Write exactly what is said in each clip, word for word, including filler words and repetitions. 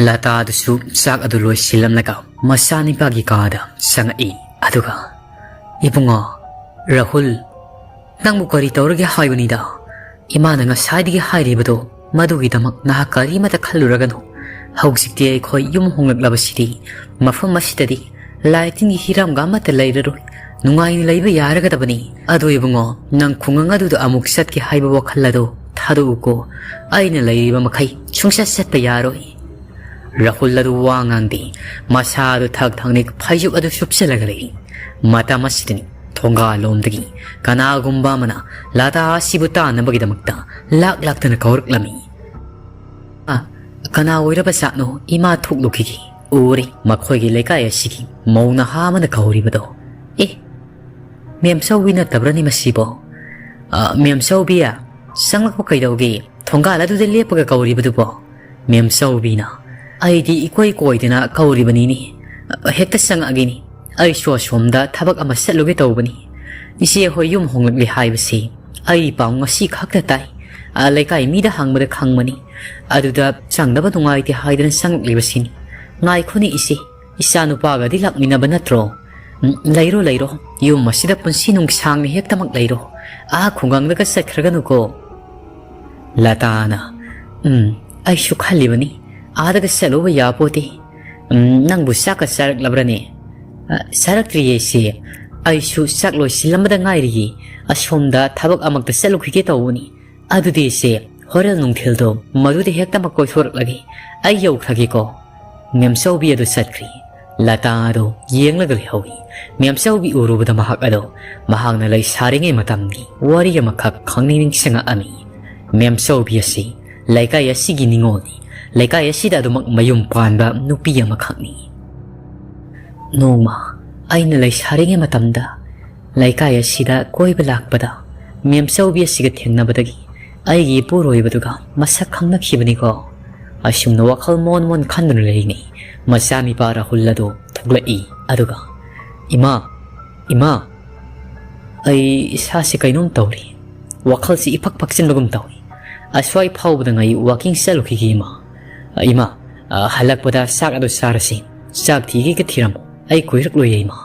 ꯂꯇꯥꯗꯨꯁꯨ ꯆꯥꯛ ꯑꯗꯨ ꯂꯣꯏꯁꯤꯜꯂꯝꯂꯒ ꯃꯆꯥꯅꯤꯄꯥꯒꯤ ꯀꯥꯗ ꯆꯪꯉꯛꯏ꯫ ꯑꯗꯨꯒ, "ꯏꯕꯨꯡꯉꯣ, ꯔꯥꯍꯨꯜ, ꯅꯪꯕꯨ ꯀꯔꯤ ꯇꯧꯔꯒꯦ ꯍꯥꯏꯕꯅꯤꯗ? ꯏꯃꯥꯅ ꯉꯁꯥꯏꯗꯒꯤ ꯍꯥꯏꯔꯤꯕꯗꯣ, ꯃꯗꯨꯒꯤꯗꯃꯛ ꯅꯍꯥꯛ ꯀꯔꯤꯃꯠꯇ ꯈꯜꯂꯨꯔꯒꯅꯨ꯫ ꯍꯧꯖꯤꯛꯇꯤ ꯑꯩꯈꯣꯏ ꯌꯨꯝ ꯍꯣꯡꯂꯛꯂꯕꯁꯤꯗꯤ ꯃꯐꯝ ꯑꯁꯤꯗꯗꯤ ꯂꯥꯏꯇꯤꯟꯒꯤ ꯍꯤꯔꯝꯒ ꯑꯃꯠꯇ ꯂꯩꯔꯔꯣꯏ꯫ ꯅꯨꯡꯉꯥꯏꯅ ꯂꯩꯕ ꯌꯥꯔꯒꯗꯕꯅꯤ꯫ ꯑꯗꯨ ꯏꯕꯨꯡꯉꯣ, ꯅꯪ ꯈꯨꯡꯒꯪ ꯑꯗꯨꯗ ꯑꯃꯨꯛ ꯆꯠꯀꯦ ꯍꯥꯏꯕ ꯋꯥꯈꯜ ꯑꯗꯨ ꯊꯥꯗꯣꯛꯎꯀꯣ꯫ ꯑꯩꯅ ꯂꯩꯔꯤꯕ ꯃꯈꯩ ꯁꯨꯡꯆꯠ ꯆꯠꯄ ꯌꯥꯔꯣꯏ꯫" ꯔꯥꯍꯨꯜ ꯑꯗꯨ ꯋꯥ ꯉꯥꯡꯗꯦ꯫ ꯃꯁꯥꯗꯨ ꯊꯛ ꯊꯛꯅꯤ, ꯐꯩꯖꯨꯞ ꯑꯗꯨ ꯁꯨꯞꯆꯜꯂꯒ ꯂꯩ꯫ ꯃꯇꯝ ꯑꯁꯤꯗꯅꯤ ꯊꯣꯡꯒꯥꯜꯂꯣꯝꯗꯒꯤ ꯀꯅꯥꯒꯨꯝꯕ ꯑꯃꯅ ꯂꯇꯥ ꯑꯁꯤꯕꯨ ꯇꯥꯟꯅꯕꯒꯤꯗꯃꯛꯇ ꯂꯥꯛ ꯂꯥꯛꯇꯅ ꯀꯧꯔꯛꯂꯝꯃꯤ꯫ "ꯑ, ꯀꯅꯥ ꯑꯣꯏꯔꯕ ꯖꯥꯠꯅꯣ? ꯏꯃꯥ ꯊꯣꯛꯂꯨꯈꯤꯒꯦ꯫ ꯎꯔꯦ, ꯃꯈꯣꯏꯒꯤ ꯂꯩꯀꯥꯏ ꯑꯁꯤꯒꯤ ꯃꯧ ꯅꯍꯥ ꯑꯃꯅ ꯀꯧꯔꯤꯕꯗꯣ꯫ ꯑꯦ, ꯃꯦꯝꯆꯧꯕꯤ ꯅꯠꯇꯕ꯭ꯔꯅꯦ ꯃꯁꯤꯕꯣ? ꯑ, ꯃꯦꯝꯆꯧꯕꯤ, ꯆꯪꯂꯛꯄ ꯀꯩꯗꯧꯒꯦ? ꯊꯣꯡꯒꯥꯜ ꯑꯗꯨꯗ ꯂꯦꯞꯄꯒ ꯀꯧꯔꯤꯕꯗꯨꯕꯣ?" ꯃꯦꯝꯆꯧꯕꯤꯅ, "ꯑꯩꯗꯤ ꯏꯀꯣꯏ ꯀꯣꯏꯗꯅ ꯀꯧꯔꯤꯕꯅꯤꯅꯦ꯫ ꯍꯦꯛꯇ ꯆꯪꯉꯛꯑꯒꯦꯅꯦ꯫ ꯑꯩꯁꯨ ꯑꯁꯣꯝꯗ ꯊꯕꯛ ꯑꯃ ꯆꯠꯂꯨꯒꯦ ꯇꯧꯕꯅꯤ꯫ ꯏꯆꯦ ꯍꯣꯏ ꯌꯨꯝ ꯍꯣꯡꯂꯛꯂꯦ ꯍꯥꯏꯕꯁꯤ ꯑꯩ ꯄꯥꯎ ꯉꯁꯤ ꯈꯛꯇ ꯇꯥꯏ꯫ ꯑ, ꯂꯩꯀꯥꯏ ꯃꯤꯗ ꯍꯪꯕꯗ ꯈꯪꯕꯅꯤ꯫ ꯑꯗꯨꯗ ꯆꯪꯗꯕ ꯅꯨꯡꯉꯥꯏꯇꯦ ꯍꯥꯏꯗꯅ ꯆꯪꯂꯛꯂꯤꯕꯁꯤꯅꯤ꯫ ꯉꯥꯏꯈꯣꯅꯦ ꯏꯆꯦ, ꯏꯆꯥꯅꯨꯄꯥꯒꯗꯤ ꯂꯥꯛꯃꯤꯟꯅꯕ ꯅꯠꯇ꯭ꯔꯣ? ꯎꯝ, ꯂꯩꯔꯣ, ꯂꯩꯔꯣ꯫ ꯌꯨꯝ ꯑꯁꯤꯗ ꯄꯨꯟꯁꯤ ꯅꯨꯡꯁꯥꯡꯅ ꯍꯦꯛꯇꯃꯛ ꯂꯩꯔꯣ꯫ ꯑꯥ ꯈꯨꯡꯒꯪꯗꯒ ꯆꯠꯈ꯭ꯔꯒꯅꯨꯀꯣ꯫" ꯂꯇꯥꯅ, "ꯎꯝ, ꯑꯩꯁꯨ ꯈꯜꯂꯤꯕꯅꯤ, ꯑꯥꯗꯒ ꯆꯠꯂꯨꯕ ꯌꯥꯄꯣꯠꯇꯦ꯫ ꯎꯝ, ꯅꯪꯕꯨ ꯆꯥꯛꯀ ꯆꯥꯔꯛꯂꯕ꯭ꯔꯅꯦ?" "ꯑ, ꯆꯥꯔꯛꯇ꯭ꯔꯤꯌꯦ ꯏꯆꯦ꯫ ꯑꯩꯁꯨ ꯆꯥꯛ ꯂꯣꯏꯁꯤꯜꯂꯝꯕꯗ ꯉꯥꯏꯔꯤꯌꯦ꯫ ꯑꯁꯣꯝꯗ ꯊꯕꯛ ꯑꯃꯛꯇ ꯆꯠꯂꯨꯈꯤꯒꯦ ꯇꯧꯕꯅꯤ꯫ ꯑꯗꯨꯗꯤ ꯏꯆꯦ, ꯍꯣꯔꯦꯟ ꯅꯨꯡꯊꯤꯜꯗꯣ ꯃꯗꯨꯗ ꯍꯦꯛꯇꯃꯛ ꯀꯣꯏꯊꯣꯔꯛꯂꯒꯦ꯫ ꯑꯩ ꯌꯧꯈ꯭ꯔꯒꯦꯀꯣ꯫" ꯃꯦꯝꯆꯧꯕꯤ ꯑꯗꯨ ꯆꯠꯈ꯭ꯔꯤ꯫ ꯂꯇꯥ ꯑꯗꯨ ꯌꯦꯡꯂꯒ ꯂꯩꯍꯧꯏ꯫ ꯃꯦꯝꯆꯧꯕꯤ ꯎꯔꯨꯕꯗ ꯃꯍꯥꯛ ꯑꯗꯨ ꯃꯍꯥꯛꯅ ꯂꯩꯁꯥꯔꯤꯉꯩ ꯃꯇꯝꯒꯤ ꯋꯥꯔꯤ ꯑꯃꯈꯛ ꯈꯪꯅꯤꯡ ꯅꯤꯡꯁꯤꯡꯉꯛꯑꯝꯃꯤ꯫ ꯃꯦꯝꯆꯧꯕꯤ ꯑꯁꯤ ꯂꯩꯀꯥꯏ ꯑꯁꯤꯒꯤ ꯅꯤꯉꯣꯜꯅꯤ꯫ ꯂꯩꯀꯥꯏ ꯑꯁꯤꯗ ꯑꯗꯨꯃꯛ ꯃꯌꯨꯝ ꯄꯥꯟꯕ ꯅꯨꯄꯤ ꯑꯃꯈꯛꯅꯤ꯫ ꯅꯣꯡꯃ ꯑꯩꯅ ꯂꯩꯁꯥꯔꯤꯉꯩ ꯃꯇꯝꯗ ꯂꯩꯀꯥꯏ ꯑꯁꯤꯗ ꯀꯣꯏꯕ ꯂꯥꯛꯄꯗ ꯃꯦꯝꯆꯧꯕꯤ ꯑꯁꯤꯒ ꯊꯦꯡꯅꯕꯗꯒꯤ ꯑꯩꯒꯤ ꯏꯄꯨꯔꯣꯏꯕꯗꯨꯒ ꯃꯁꯛ ꯈꯪꯅꯈꯤꯕꯅꯤꯀꯣ꯫ ꯑꯁꯨꯝꯅ ꯋꯥꯈꯜ ꯃꯣꯟ ꯃꯣꯟ ꯈꯟꯗꯨꯅ ꯂꯩꯔꯤꯉꯩ ꯃꯆꯥꯅꯤꯄꯥ ꯔꯥꯍꯨꯜ ꯑꯗꯨ ꯊꯣꯛꯂꯛꯏ꯫ ꯑꯗꯨꯒ, "ꯏꯃꯥ, ꯏꯃꯥ, ꯑꯩ ꯏꯁꯥꯁꯦ ꯀꯩꯅꯣꯝ ꯇꯧꯔꯤ꯫ ꯋꯥꯈꯜꯁꯤ ꯏꯐꯛ ꯐꯛꯆꯤꯟꯕꯒꯨꯝ ꯇꯧꯏ꯫ ꯑꯁ꯭ꯋꯥꯏ ꯐꯥꯎꯕꯗ ꯉꯥꯏ ꯋꯥꯀꯤꯡ ꯆꯠꯂꯨꯈꯤꯒꯦ ꯏꯃꯥ꯫ ꯏꯃꯥ, ꯑ, ꯍꯜꯂꯛꯄꯗ ꯆꯥꯛ ꯑꯗꯨ ꯆꯥꯔꯁꯤ꯫ ꯆꯥꯛ ꯊꯤꯒꯦꯒ ꯊꯤꯔꯝꯃꯣ꯫ ꯑꯩ ꯀꯨꯏꯔꯛꯂꯣꯏꯌꯦ, ꯏꯃꯥ꯫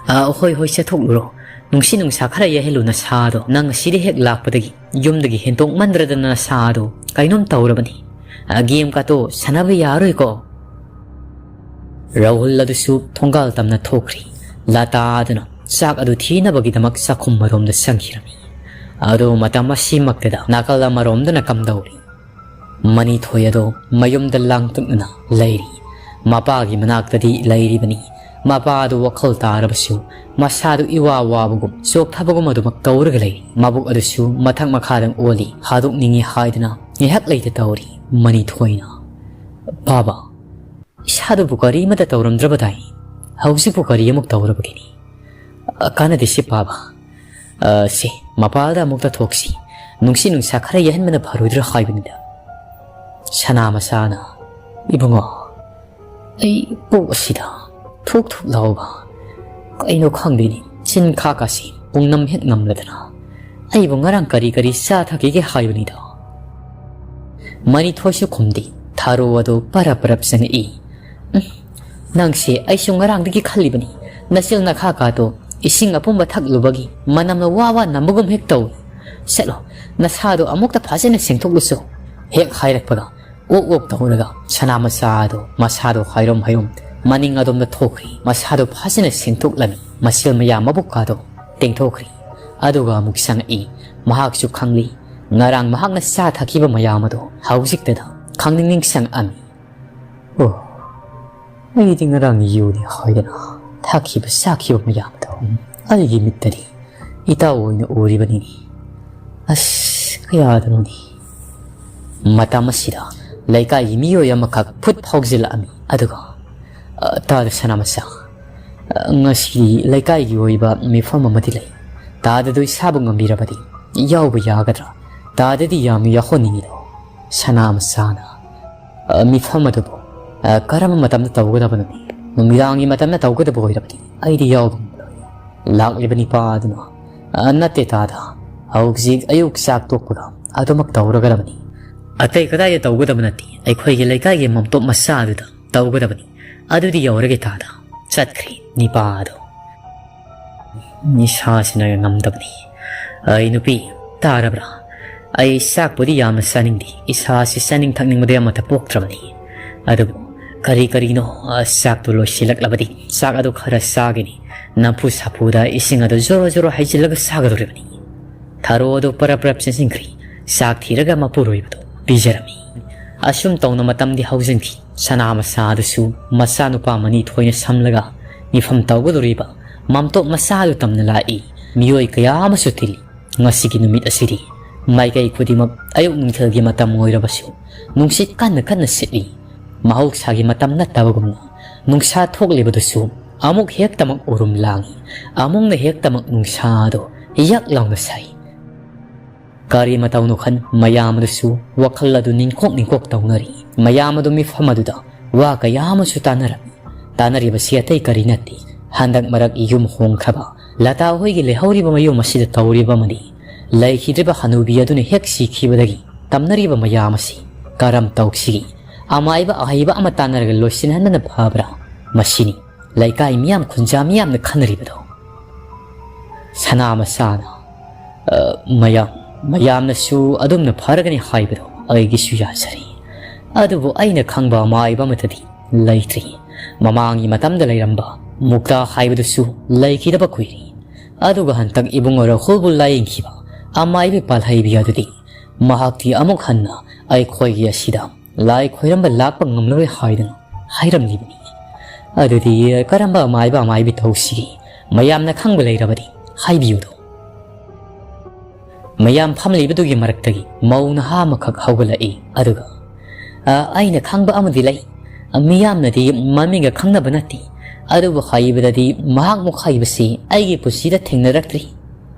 ꯑ, ꯍꯣꯏ, ꯍꯣꯏ, ꯆꯠꯊꯣꯛꯂꯨꯔꯣ꯫ ꯅꯨꯡꯁꯤ ꯅꯨꯡꯁꯥ ꯈꯔ ꯌꯥꯏꯍꯜꯂꯨ ꯅꯁꯥꯗꯣ꯫ ꯅꯪ ꯑꯁꯤꯗ ꯍꯦꯛ ꯂꯥꯛꯄꯗꯒꯤ ꯌꯨꯝꯗꯒꯤ ꯍꯦꯟꯇꯣꯛꯃꯟꯗ꯭ꯔꯗꯅ ꯅꯁꯥꯗꯣ ꯀꯩꯅꯣꯝ ꯇꯧꯔꯕꯅꯤ꯫ ꯑ, ꯒꯦꯝ ꯀꯥꯇꯣ ꯁꯥꯟꯅꯕ ꯌꯥꯔꯣꯏꯀꯣ꯫ ꯔꯥꯍꯨꯜ ꯑꯗꯨꯁꯨ ꯊꯣꯡꯒꯥꯜ ꯇꯝꯅ ꯊꯣꯛꯈ꯭ꯔꯤ꯫ ꯂꯇꯥ ꯑꯗꯨꯅ ꯆꯥꯛ ꯑꯗꯨ ꯊꯤꯅꯕꯒꯤꯗꯃꯛ ꯆꯥꯛꯈꯨꯝ ꯃꯔꯣꯝꯗ ꯆꯪꯈꯤꯔꯝꯃꯤ꯫ ꯑꯗꯨ ꯃꯇꯝ ꯑꯁꯤꯃꯛꯇꯗ ꯅꯥꯀꯜ ꯑꯃꯔꯣꯝꯗꯅ ꯀꯝꯗꯧꯔꯤ? ꯃꯅꯤꯊꯣꯏ ꯑꯗꯣ ꯃꯌꯨꯝꯗ ꯂꯥꯡꯇꯛꯅꯅ ꯂꯩꯔꯤ꯫ ꯃꯄꯥꯒꯤ ꯃꯅꯥꯛꯇꯗꯤ ꯂꯩꯔꯤꯕꯅꯤ꯫ ꯃꯄꯥꯗꯨ ꯋꯥꯈꯜ ꯇꯥꯔꯕꯁꯨ ꯃꯁꯥꯗꯨ ꯏꯋꯥ ꯋꯥꯕꯒꯨꯝ ꯆꯣꯛꯊꯕꯒꯨꯝ ꯑꯗꯨꯃꯛ ꯇꯧꯔꯒ ꯂꯩꯔꯤ꯫ ꯃꯕꯨꯛ ꯑꯗꯨꯁꯨ ꯃꯊꯛ ꯃꯈꯥꯗꯪ ꯑꯣꯜꯂꯤ꯫ ꯍꯥꯗꯣꯛꯅꯤꯡꯉꯤ ꯍꯥꯏꯗꯨꯅ ꯉꯥꯏꯍꯥꯛ ꯂꯩꯇ ꯇꯧꯔꯤ ꯃꯅꯤꯊꯣꯏꯅ꯫ "ꯕꯥꯕꯥ, ꯏꯁꯥꯗꯨꯕꯨ ꯀꯔꯤ ꯑꯃꯠꯇ ꯇꯧꯔꯝꯗ꯭ꯔꯕꯗꯥꯏ? ꯍꯧꯖꯤꯛꯄꯨ ꯀꯔꯤ ꯑꯃꯨꯛ ꯇꯧꯔꯕꯒꯦꯅꯦ? ꯑ, ꯀꯥꯟꯅꯗꯦꯁꯦ ꯄꯥꯕ꯫ ꯑ, ꯁꯦ, ꯃꯄꯥꯜꯗ ꯑꯃꯨꯛꯇ ꯊꯣꯛꯁꯤ꯫ ꯅꯨꯡꯁꯤꯠ ꯅꯨꯡꯁꯥ ꯈꯔ ꯌꯥꯏꯍꯟꯕꯅ ꯐꯔꯣꯏꯗ꯭ꯔꯥ ꯍꯥꯏꯕꯅꯤꯗ꯫" ꯁꯅꯥ ꯃꯆꯥꯅ, "ꯏꯕꯨꯡꯉꯣ, ꯑꯩ ꯀꯣꯛ ꯑꯁꯤꯗ ꯊꯨꯛ ꯊꯨꯛ ꯂꯥꯎꯕ ꯀꯩꯅꯣ ꯈꯪꯗꯦꯅꯦ꯫ ꯆꯤꯟ ꯈꯥ ꯀꯥꯁꯤ ꯄꯨꯡꯅꯝ ꯍꯦꯛ ꯅꯝꯂꯗꯅ꯫ ꯑꯩꯕꯨ ꯉꯔꯥꯡ ꯀꯔꯤ ꯀꯔꯤ ꯆꯥ ꯊꯛꯈꯤꯒꯦ ꯍꯥꯏꯕꯅꯤꯗ꯫" ꯃꯅꯤꯊꯣꯏꯁꯨ ꯈꯨꯝꯗꯦ꯫ ꯊꯥꯔꯣ ꯑꯗꯨ ꯄꯔꯞ ꯄꯔꯞ ꯆꯪꯉꯛꯏ꯫ "ꯎꯝ, ꯅꯪꯁꯦ ꯑꯩꯁꯨ ꯉꯔꯥꯡꯗꯒꯤ ꯈꯜꯂꯤꯕꯅꯤ꯫ ꯅꯆꯤꯜ ꯅꯈꯥ ꯀꯥꯗꯣ ꯏꯁꯤꯡ ꯑꯄꯨꯝꯕ ꯊꯛꯂꯨꯕꯒꯤ ꯃꯅꯝꯅ ꯋꯥ ꯋꯥ ꯅꯝꯕꯒꯨꯝ ꯍꯦꯛ ꯇꯧꯏ꯫ ꯆꯠꯂꯣ, ꯅꯁꯥꯗꯣ ꯑꯃꯨꯛꯇ ꯐꯖꯅ ꯁꯦꯡꯊꯣꯛꯂꯨꯆꯣ꯫" ꯍꯦꯛ ꯍꯥꯏꯔꯛꯄꯒ ꯑꯣꯛ ꯑꯣꯛ ꯇꯧꯔꯒ ꯁꯅꯥ ꯃꯆꯥ ꯑꯗꯣ ꯃꯁꯥꯗꯣ ꯍꯥꯏꯔꯣꯝ ꯍꯥꯏꯔꯣꯝ ꯃꯅꯤꯡ ꯑꯗꯣꯝꯗ ꯊꯣꯛꯈ꯭ꯔꯤ꯫ ꯃꯁꯥꯗꯣ ꯐꯖꯅ ꯁꯦꯡꯊꯣꯛꯂꯝꯃꯤ꯫ ꯃꯁꯤꯜ ꯃꯌꯥ ꯃꯕꯨꯛꯀꯥꯗꯣ ꯇꯦꯡꯊꯣꯛꯈ꯭ꯔꯤ꯫ ꯑꯗꯨꯒ ꯑꯃꯨꯛ ꯆꯪꯉꯛꯏ꯫ ꯃꯍꯥꯛꯁꯨ ꯈꯪꯂꯤ꯫ ꯉꯔꯥꯡ ꯃꯍꯥꯛꯅ ꯆꯥ ꯊꯛꯈꯤꯕ ꯃꯌꯥꯝ ꯑꯗꯣ ꯍꯧꯖꯤꯛꯇꯗ ꯈꯪꯅꯤꯡ ꯅꯤꯡꯁꯤꯡꯉꯛꯑꯝꯃꯤ꯫ "ꯑꯣ, ꯑꯩꯗꯤ ꯉꯔꯥꯡ ꯌꯨꯅꯤ ꯍꯥꯏꯗꯅ ꯊꯛꯈꯤꯕ ꯆꯥꯈꯤꯕ ꯃꯌꯥꯝꯗꯣ ꯑꯩꯒꯤ ꯃꯤꯠꯇꯗꯤ ꯏꯇꯥꯎ ꯑꯣꯏꯅ ꯎꯔꯤꯕꯅꯤꯅꯦ꯫ ꯑꯁ, ꯀꯌꯥꯗꯅꯣꯅꯦ꯫" ꯃꯇꯝ ꯑꯁꯤꯗ ꯂꯩꯀꯥꯏꯒꯤ ꯃꯤꯑꯣꯏ ꯑꯃꯈꯛ ꯐꯨꯠ ꯐꯥꯎꯖꯤꯜꯂꯛꯑꯝꯃꯤ꯫ ꯑꯗꯨꯒ, "ꯑ, ꯇꯥꯗ ꯁꯅꯥꯃꯆꯥ, ꯑ, ꯉꯁꯤꯗꯤ ꯂꯩꯀꯥꯏꯒꯤ ꯑꯣꯏꯕ ꯃꯤꯐꯝ ꯑꯃꯗꯤ ꯂꯩ꯫ ꯇꯥꯗꯗꯣ ꯏꯁꯥꯕꯨ ꯉꯝꯕꯤꯔꯕꯗꯤ ꯌꯥꯎꯕ ꯌꯥꯒꯗ꯭ꯔꯥ? ꯇꯥꯗꯗꯤ ꯌꯥꯝꯅ ꯌꯥꯎꯍꯟꯅꯤꯡꯉꯤꯗꯣ꯫" ꯁꯅꯥꯃꯆꯥꯅ, "ꯑ, ꯃꯤꯐꯝ ꯑꯗꯨꯕꯨ, ꯑ, ꯀꯔꯝꯕ ꯃꯇꯝꯗ ꯇꯧꯒꯗꯕꯅꯣꯅꯦ? ꯅꯨꯃꯤꯗꯥꯡꯒꯤ ꯃꯇꯝꯗ ꯇꯧꯒꯗꯕ ꯑꯣꯏꯔꯕꯗꯤ ꯑꯩꯗꯤ ꯌꯥꯎꯕ ꯉꯝꯂꯣꯏ꯫" ꯂꯥꯛꯂꯤꯕ ꯅꯤꯄꯥ ꯑꯗꯨꯅ, "ꯑ, ꯅꯠꯇꯦ ꯇꯥꯗ, ꯍꯧꯖꯤꯛ ꯑꯌꯨꯛ ꯆꯥꯛ ꯇꯣꯛꯄꯒ ꯑꯗꯨꯃꯛ ꯇꯧꯔꯒꯗꯕꯅꯤ꯫ ꯑꯇꯩ ꯀꯗꯥꯏꯗ ꯇꯧꯒꯗꯕ ꯅꯠꯇꯦ, ꯑꯩꯈꯣꯏꯒꯤ ꯂꯩꯀꯥꯏꯒꯤ ꯃꯝꯇꯣꯞ ꯃꯆꯥ ꯑꯗꯨꯗ ꯇꯧꯒꯗꯕꯅꯤ꯫ ꯑꯗꯨꯗꯤ ꯌꯧꯔꯒꯦ ꯇꯥꯗ꯫ ꯆꯠꯈ꯭ꯔꯦ ꯅꯤꯄꯥ ꯑꯗꯣ꯫ ꯅꯤꯁꯥꯁꯤꯅ ꯉꯝꯗꯕꯅꯤ꯫ "ꯑꯩ ꯅꯨꯄꯤ, ꯇꯥꯔꯕ꯭ꯔꯥ? ꯑꯩ ꯆꯥꯛꯄꯨꯗꯤ ꯌꯥꯝꯅ ꯆꯥꯅꯤꯡꯗꯦ, ꯏꯁꯥꯁꯤ ꯆꯥꯅꯤꯡ ꯊꯛꯅꯤꯡꯕꯗꯤ ꯑꯃꯠꯇ ꯄꯣꯛꯇ꯭ꯔꯕꯅꯤ꯫ ꯑꯗꯨꯕꯨ ꯀꯔꯤ ꯀꯔꯤꯅꯣ, ꯑ, ꯆꯥꯛꯇꯨ ꯂꯣꯏꯁꯤꯜꯂꯛꯂꯕꯗꯤ ꯆꯥꯛ ꯑꯗꯨ ꯈꯔ ꯆꯥꯒꯅꯤ꯫ ꯅꯝꯐꯨ ꯁꯥꯐꯨꯗ ꯏꯁꯤꯡ ꯑꯗꯨ ꯖꯣꯔꯣ ꯖꯣꯔꯣ ꯍꯩꯖꯤꯜꯂꯒ ꯆꯥꯒꯗꯧꯔꯤꯕꯅꯤ꯫" ꯊꯔꯣ ꯑꯗꯨ ꯄꯔꯞ ꯄꯔꯞ ꯆꯦꯟꯁꯤꯟꯈ꯭ꯔꯦ꯫ ꯆꯥꯛ ꯊꯤꯔꯒ ꯃꯄꯨꯔꯣꯏꯕꯗꯨ ꯄꯤꯖꯔꯝꯃꯤ꯫ ꯑꯁꯨꯝ ꯇꯧꯅ ꯃꯇꯝꯗꯤ ꯍꯧꯖꯤꯟꯈꯤ꯫ ꯁꯅꯥ ꯃꯆꯥ ꯑꯗꯨꯁꯨ ꯃꯆꯥꯅꯨꯄꯥ ꯃꯅꯤ ꯊꯣꯏꯅ ꯁꯝꯂꯒ ꯃꯤꯐꯝ ꯇꯧꯒꯗꯧꯔꯤꯕ ꯃꯝꯇꯣꯞ ꯃꯆꯥ ꯑꯗꯨ ꯇꯝꯅ ꯂꯥꯛꯏ꯫ ꯃꯤꯑꯣꯏ ꯀꯌꯥ ꯑꯃꯁꯨ ꯇꯤꯜꯂꯤ꯫ ꯉꯁꯤꯒꯤ ꯅꯨꯃꯤꯠ ꯑꯁꯤꯗꯤ ꯃꯥꯏꯀꯩ ꯈꯨꯗꯤꯡꯃꯛ ꯑꯌꯨꯛ ꯅꯨꯡꯊꯤꯜꯒꯤ ꯃꯇꯝ ꯑꯣꯏꯔꯕꯁꯨ ꯅꯨꯡꯁꯤꯠ ꯀꯟꯅ ꯀꯟꯅ ꯁꯤꯠꯂꯤ꯫ ꯃꯍꯧꯁꯥꯒꯤ ꯃꯇꯝ ꯅꯠꯇꯕꯒꯨꯝꯅ ꯅꯨꯡꯁꯥ ꯊꯣꯛꯂꯤꯕꯗꯨꯁꯨ ꯑꯃꯨꯛ ꯍꯦꯛꯇꯃꯛ ꯎꯔꯨꯝ ꯂꯥꯡꯏ, ꯑꯃꯨꯛꯅ ꯍꯦꯛꯇꯃꯛ ꯅꯨꯡꯁꯥ ꯑꯗꯨ ꯌꯛ ꯂꯥꯎꯅ ꯁꯥꯏ꯫ ꯀꯔꯤ ꯃꯇꯧꯅꯣ ꯈꯟ ꯃꯌꯥꯝ ꯑꯗꯨꯁꯨ ꯋꯥꯈꯜ ꯑꯗꯨ ꯅꯤꯡꯀꯣꯛ ꯅꯤꯡꯀꯣꯛ ꯇꯧꯅꯔꯤ꯫ ꯃꯌꯥꯝ ꯑꯗꯨ ꯃꯤꯐꯝ ꯑꯗꯨꯗ ꯋꯥ ꯀꯌꯥ ꯑꯃꯁꯨ ꯇꯥꯅꯔꯝꯃꯤ꯫ ꯇꯥꯅꯔꯤꯕꯁꯤ ꯑꯇꯩ ꯀꯔꯤ ꯅꯠꯇꯦ, ꯍꯟꯗꯛ ꯃꯔꯛ ꯌꯨꯝ ꯍꯣꯡꯈ꯭ꯔꯕ ꯂꯇꯥ ꯍꯣꯏꯒꯤ ꯂꯩꯍꯧꯔꯤꯕ ꯃꯌꯨꯝ ꯑꯁꯤꯗ ꯇꯧꯔꯤꯕ ꯑꯃꯅꯤ꯫ ꯂꯩꯈꯤꯗ꯭ꯔꯤꯕ ꯍꯅꯨꯕꯤ ꯑꯗꯨꯅ ꯍꯦꯛ ꯁꯤꯈꯤꯕꯗꯒꯤ ꯇꯝꯅꯔꯤꯕ ꯃꯌꯥꯝ ꯑꯁꯤ ꯀꯔꯝ ꯇꯧꯁꯤꯒꯦ? ꯑꯃꯥꯏꯕ ꯑꯍꯩꯕ ꯑꯃ ꯇꯥꯟꯅꯔꯒ ꯂꯣꯏꯁꯤꯟꯍꯟꯕꯅ ꯐꯕ꯭ꯔꯥ? ꯃꯁꯤꯅꯤ ꯂꯩꯀꯥꯏ ꯃꯤꯌꯥꯝ ꯈꯨꯟꯖꯥ ꯃꯤꯌꯥꯝꯅ ꯈꯟꯅꯔꯤꯕꯗꯣ꯫ ꯁꯅꯥ ꯃꯆꯥꯅ, "ꯑ, ꯃꯌꯥꯝ, ꯃꯌꯥꯝꯅꯁꯨ ꯑꯗꯨꯝꯅ ꯐꯔꯒꯅꯤ ꯍꯥꯏꯕꯗꯣ ꯑꯩꯒꯤꯁꯨ ꯌꯥꯖꯔꯤ꯫ ꯑꯗꯨꯕꯨ ꯑꯩꯅ ꯈꯪꯕ ꯑꯃꯥꯏꯕ ꯑꯃꯠꯇꯗꯤ ꯂꯩꯇ꯭ꯔꯤ꯫ ꯃꯃꯥꯡꯒꯤ ꯃꯇꯝꯗ ꯂꯩꯔꯝꯕ ꯃꯨꯛꯇꯥ ꯍꯥꯏꯕꯗꯨꯁꯨ ꯂꯩꯈꯤꯗꯕ ꯀꯨꯏꯔꯦ꯫ ꯑꯗꯨꯒ ꯍꯟꯇꯛ ꯏꯕꯨꯡꯉꯣ ꯔꯥꯍꯨꯜꯕꯨ ꯂꯥꯌꯦꯡꯈꯤꯕ ꯑꯃꯥꯏꯕꯤ ꯄꯥꯜꯍꯩꯕꯤ ꯑꯗꯨꯗꯤ ꯃꯍꯥꯛꯇꯤ ꯑꯃꯨꯛ ꯍꯟꯅ ꯑꯩꯈꯣꯏꯒꯤ ꯑꯁꯤꯗ ꯂꯥꯏ ꯈꯣꯏꯔꯝꯕ ꯂꯥꯛꯄ ꯉꯝꯂꯔꯣꯏ ꯍꯥꯏꯗꯨꯅ ꯍꯥꯏꯔꯝꯂꯤꯕꯅꯤ꯫ ꯑꯗꯨꯗꯤ ꯀꯔꯝꯕ ꯑꯃꯥꯏꯕ ꯑꯃꯥꯏꯕꯤ ꯇꯧꯁꯤꯒꯦ? ꯃꯌꯥꯝꯅ ꯈꯪꯕ ꯂꯩꯔꯕꯗꯤ ꯍꯥꯏꯕꯤꯌꯨꯗꯣ꯫" ꯃꯌꯥꯝ ꯐꯝꯂꯤꯕꯗꯨꯒꯤ ꯃꯔꯛꯇꯒꯤ ꯃꯧ ꯅꯍꯥ ꯑꯃꯈꯛ ꯍꯧꯒꯠꯂꯛꯏ꯫ ꯑꯗꯨꯒ, "ꯑ, ꯑꯩꯅ ꯈꯪꯕ ꯑꯃꯗꯤ ꯂꯩ꯫ ꯃꯤꯌꯥꯝꯅꯗꯤ ꯃꯃꯤꯡꯒ ꯈꯪꯅꯕ ꯅꯠꯇꯦ, ꯑꯗꯨꯕꯨ ꯍꯥꯏꯕꯗꯗꯤ ꯃꯍꯥꯛꯃꯨꯛ ꯍꯥꯏꯕꯁꯤ ꯑꯩꯒꯤ ꯄꯨꯟꯁꯤꯗ ꯊꯦꯡꯅꯔꯛꯇ꯭ꯔꯤ꯫"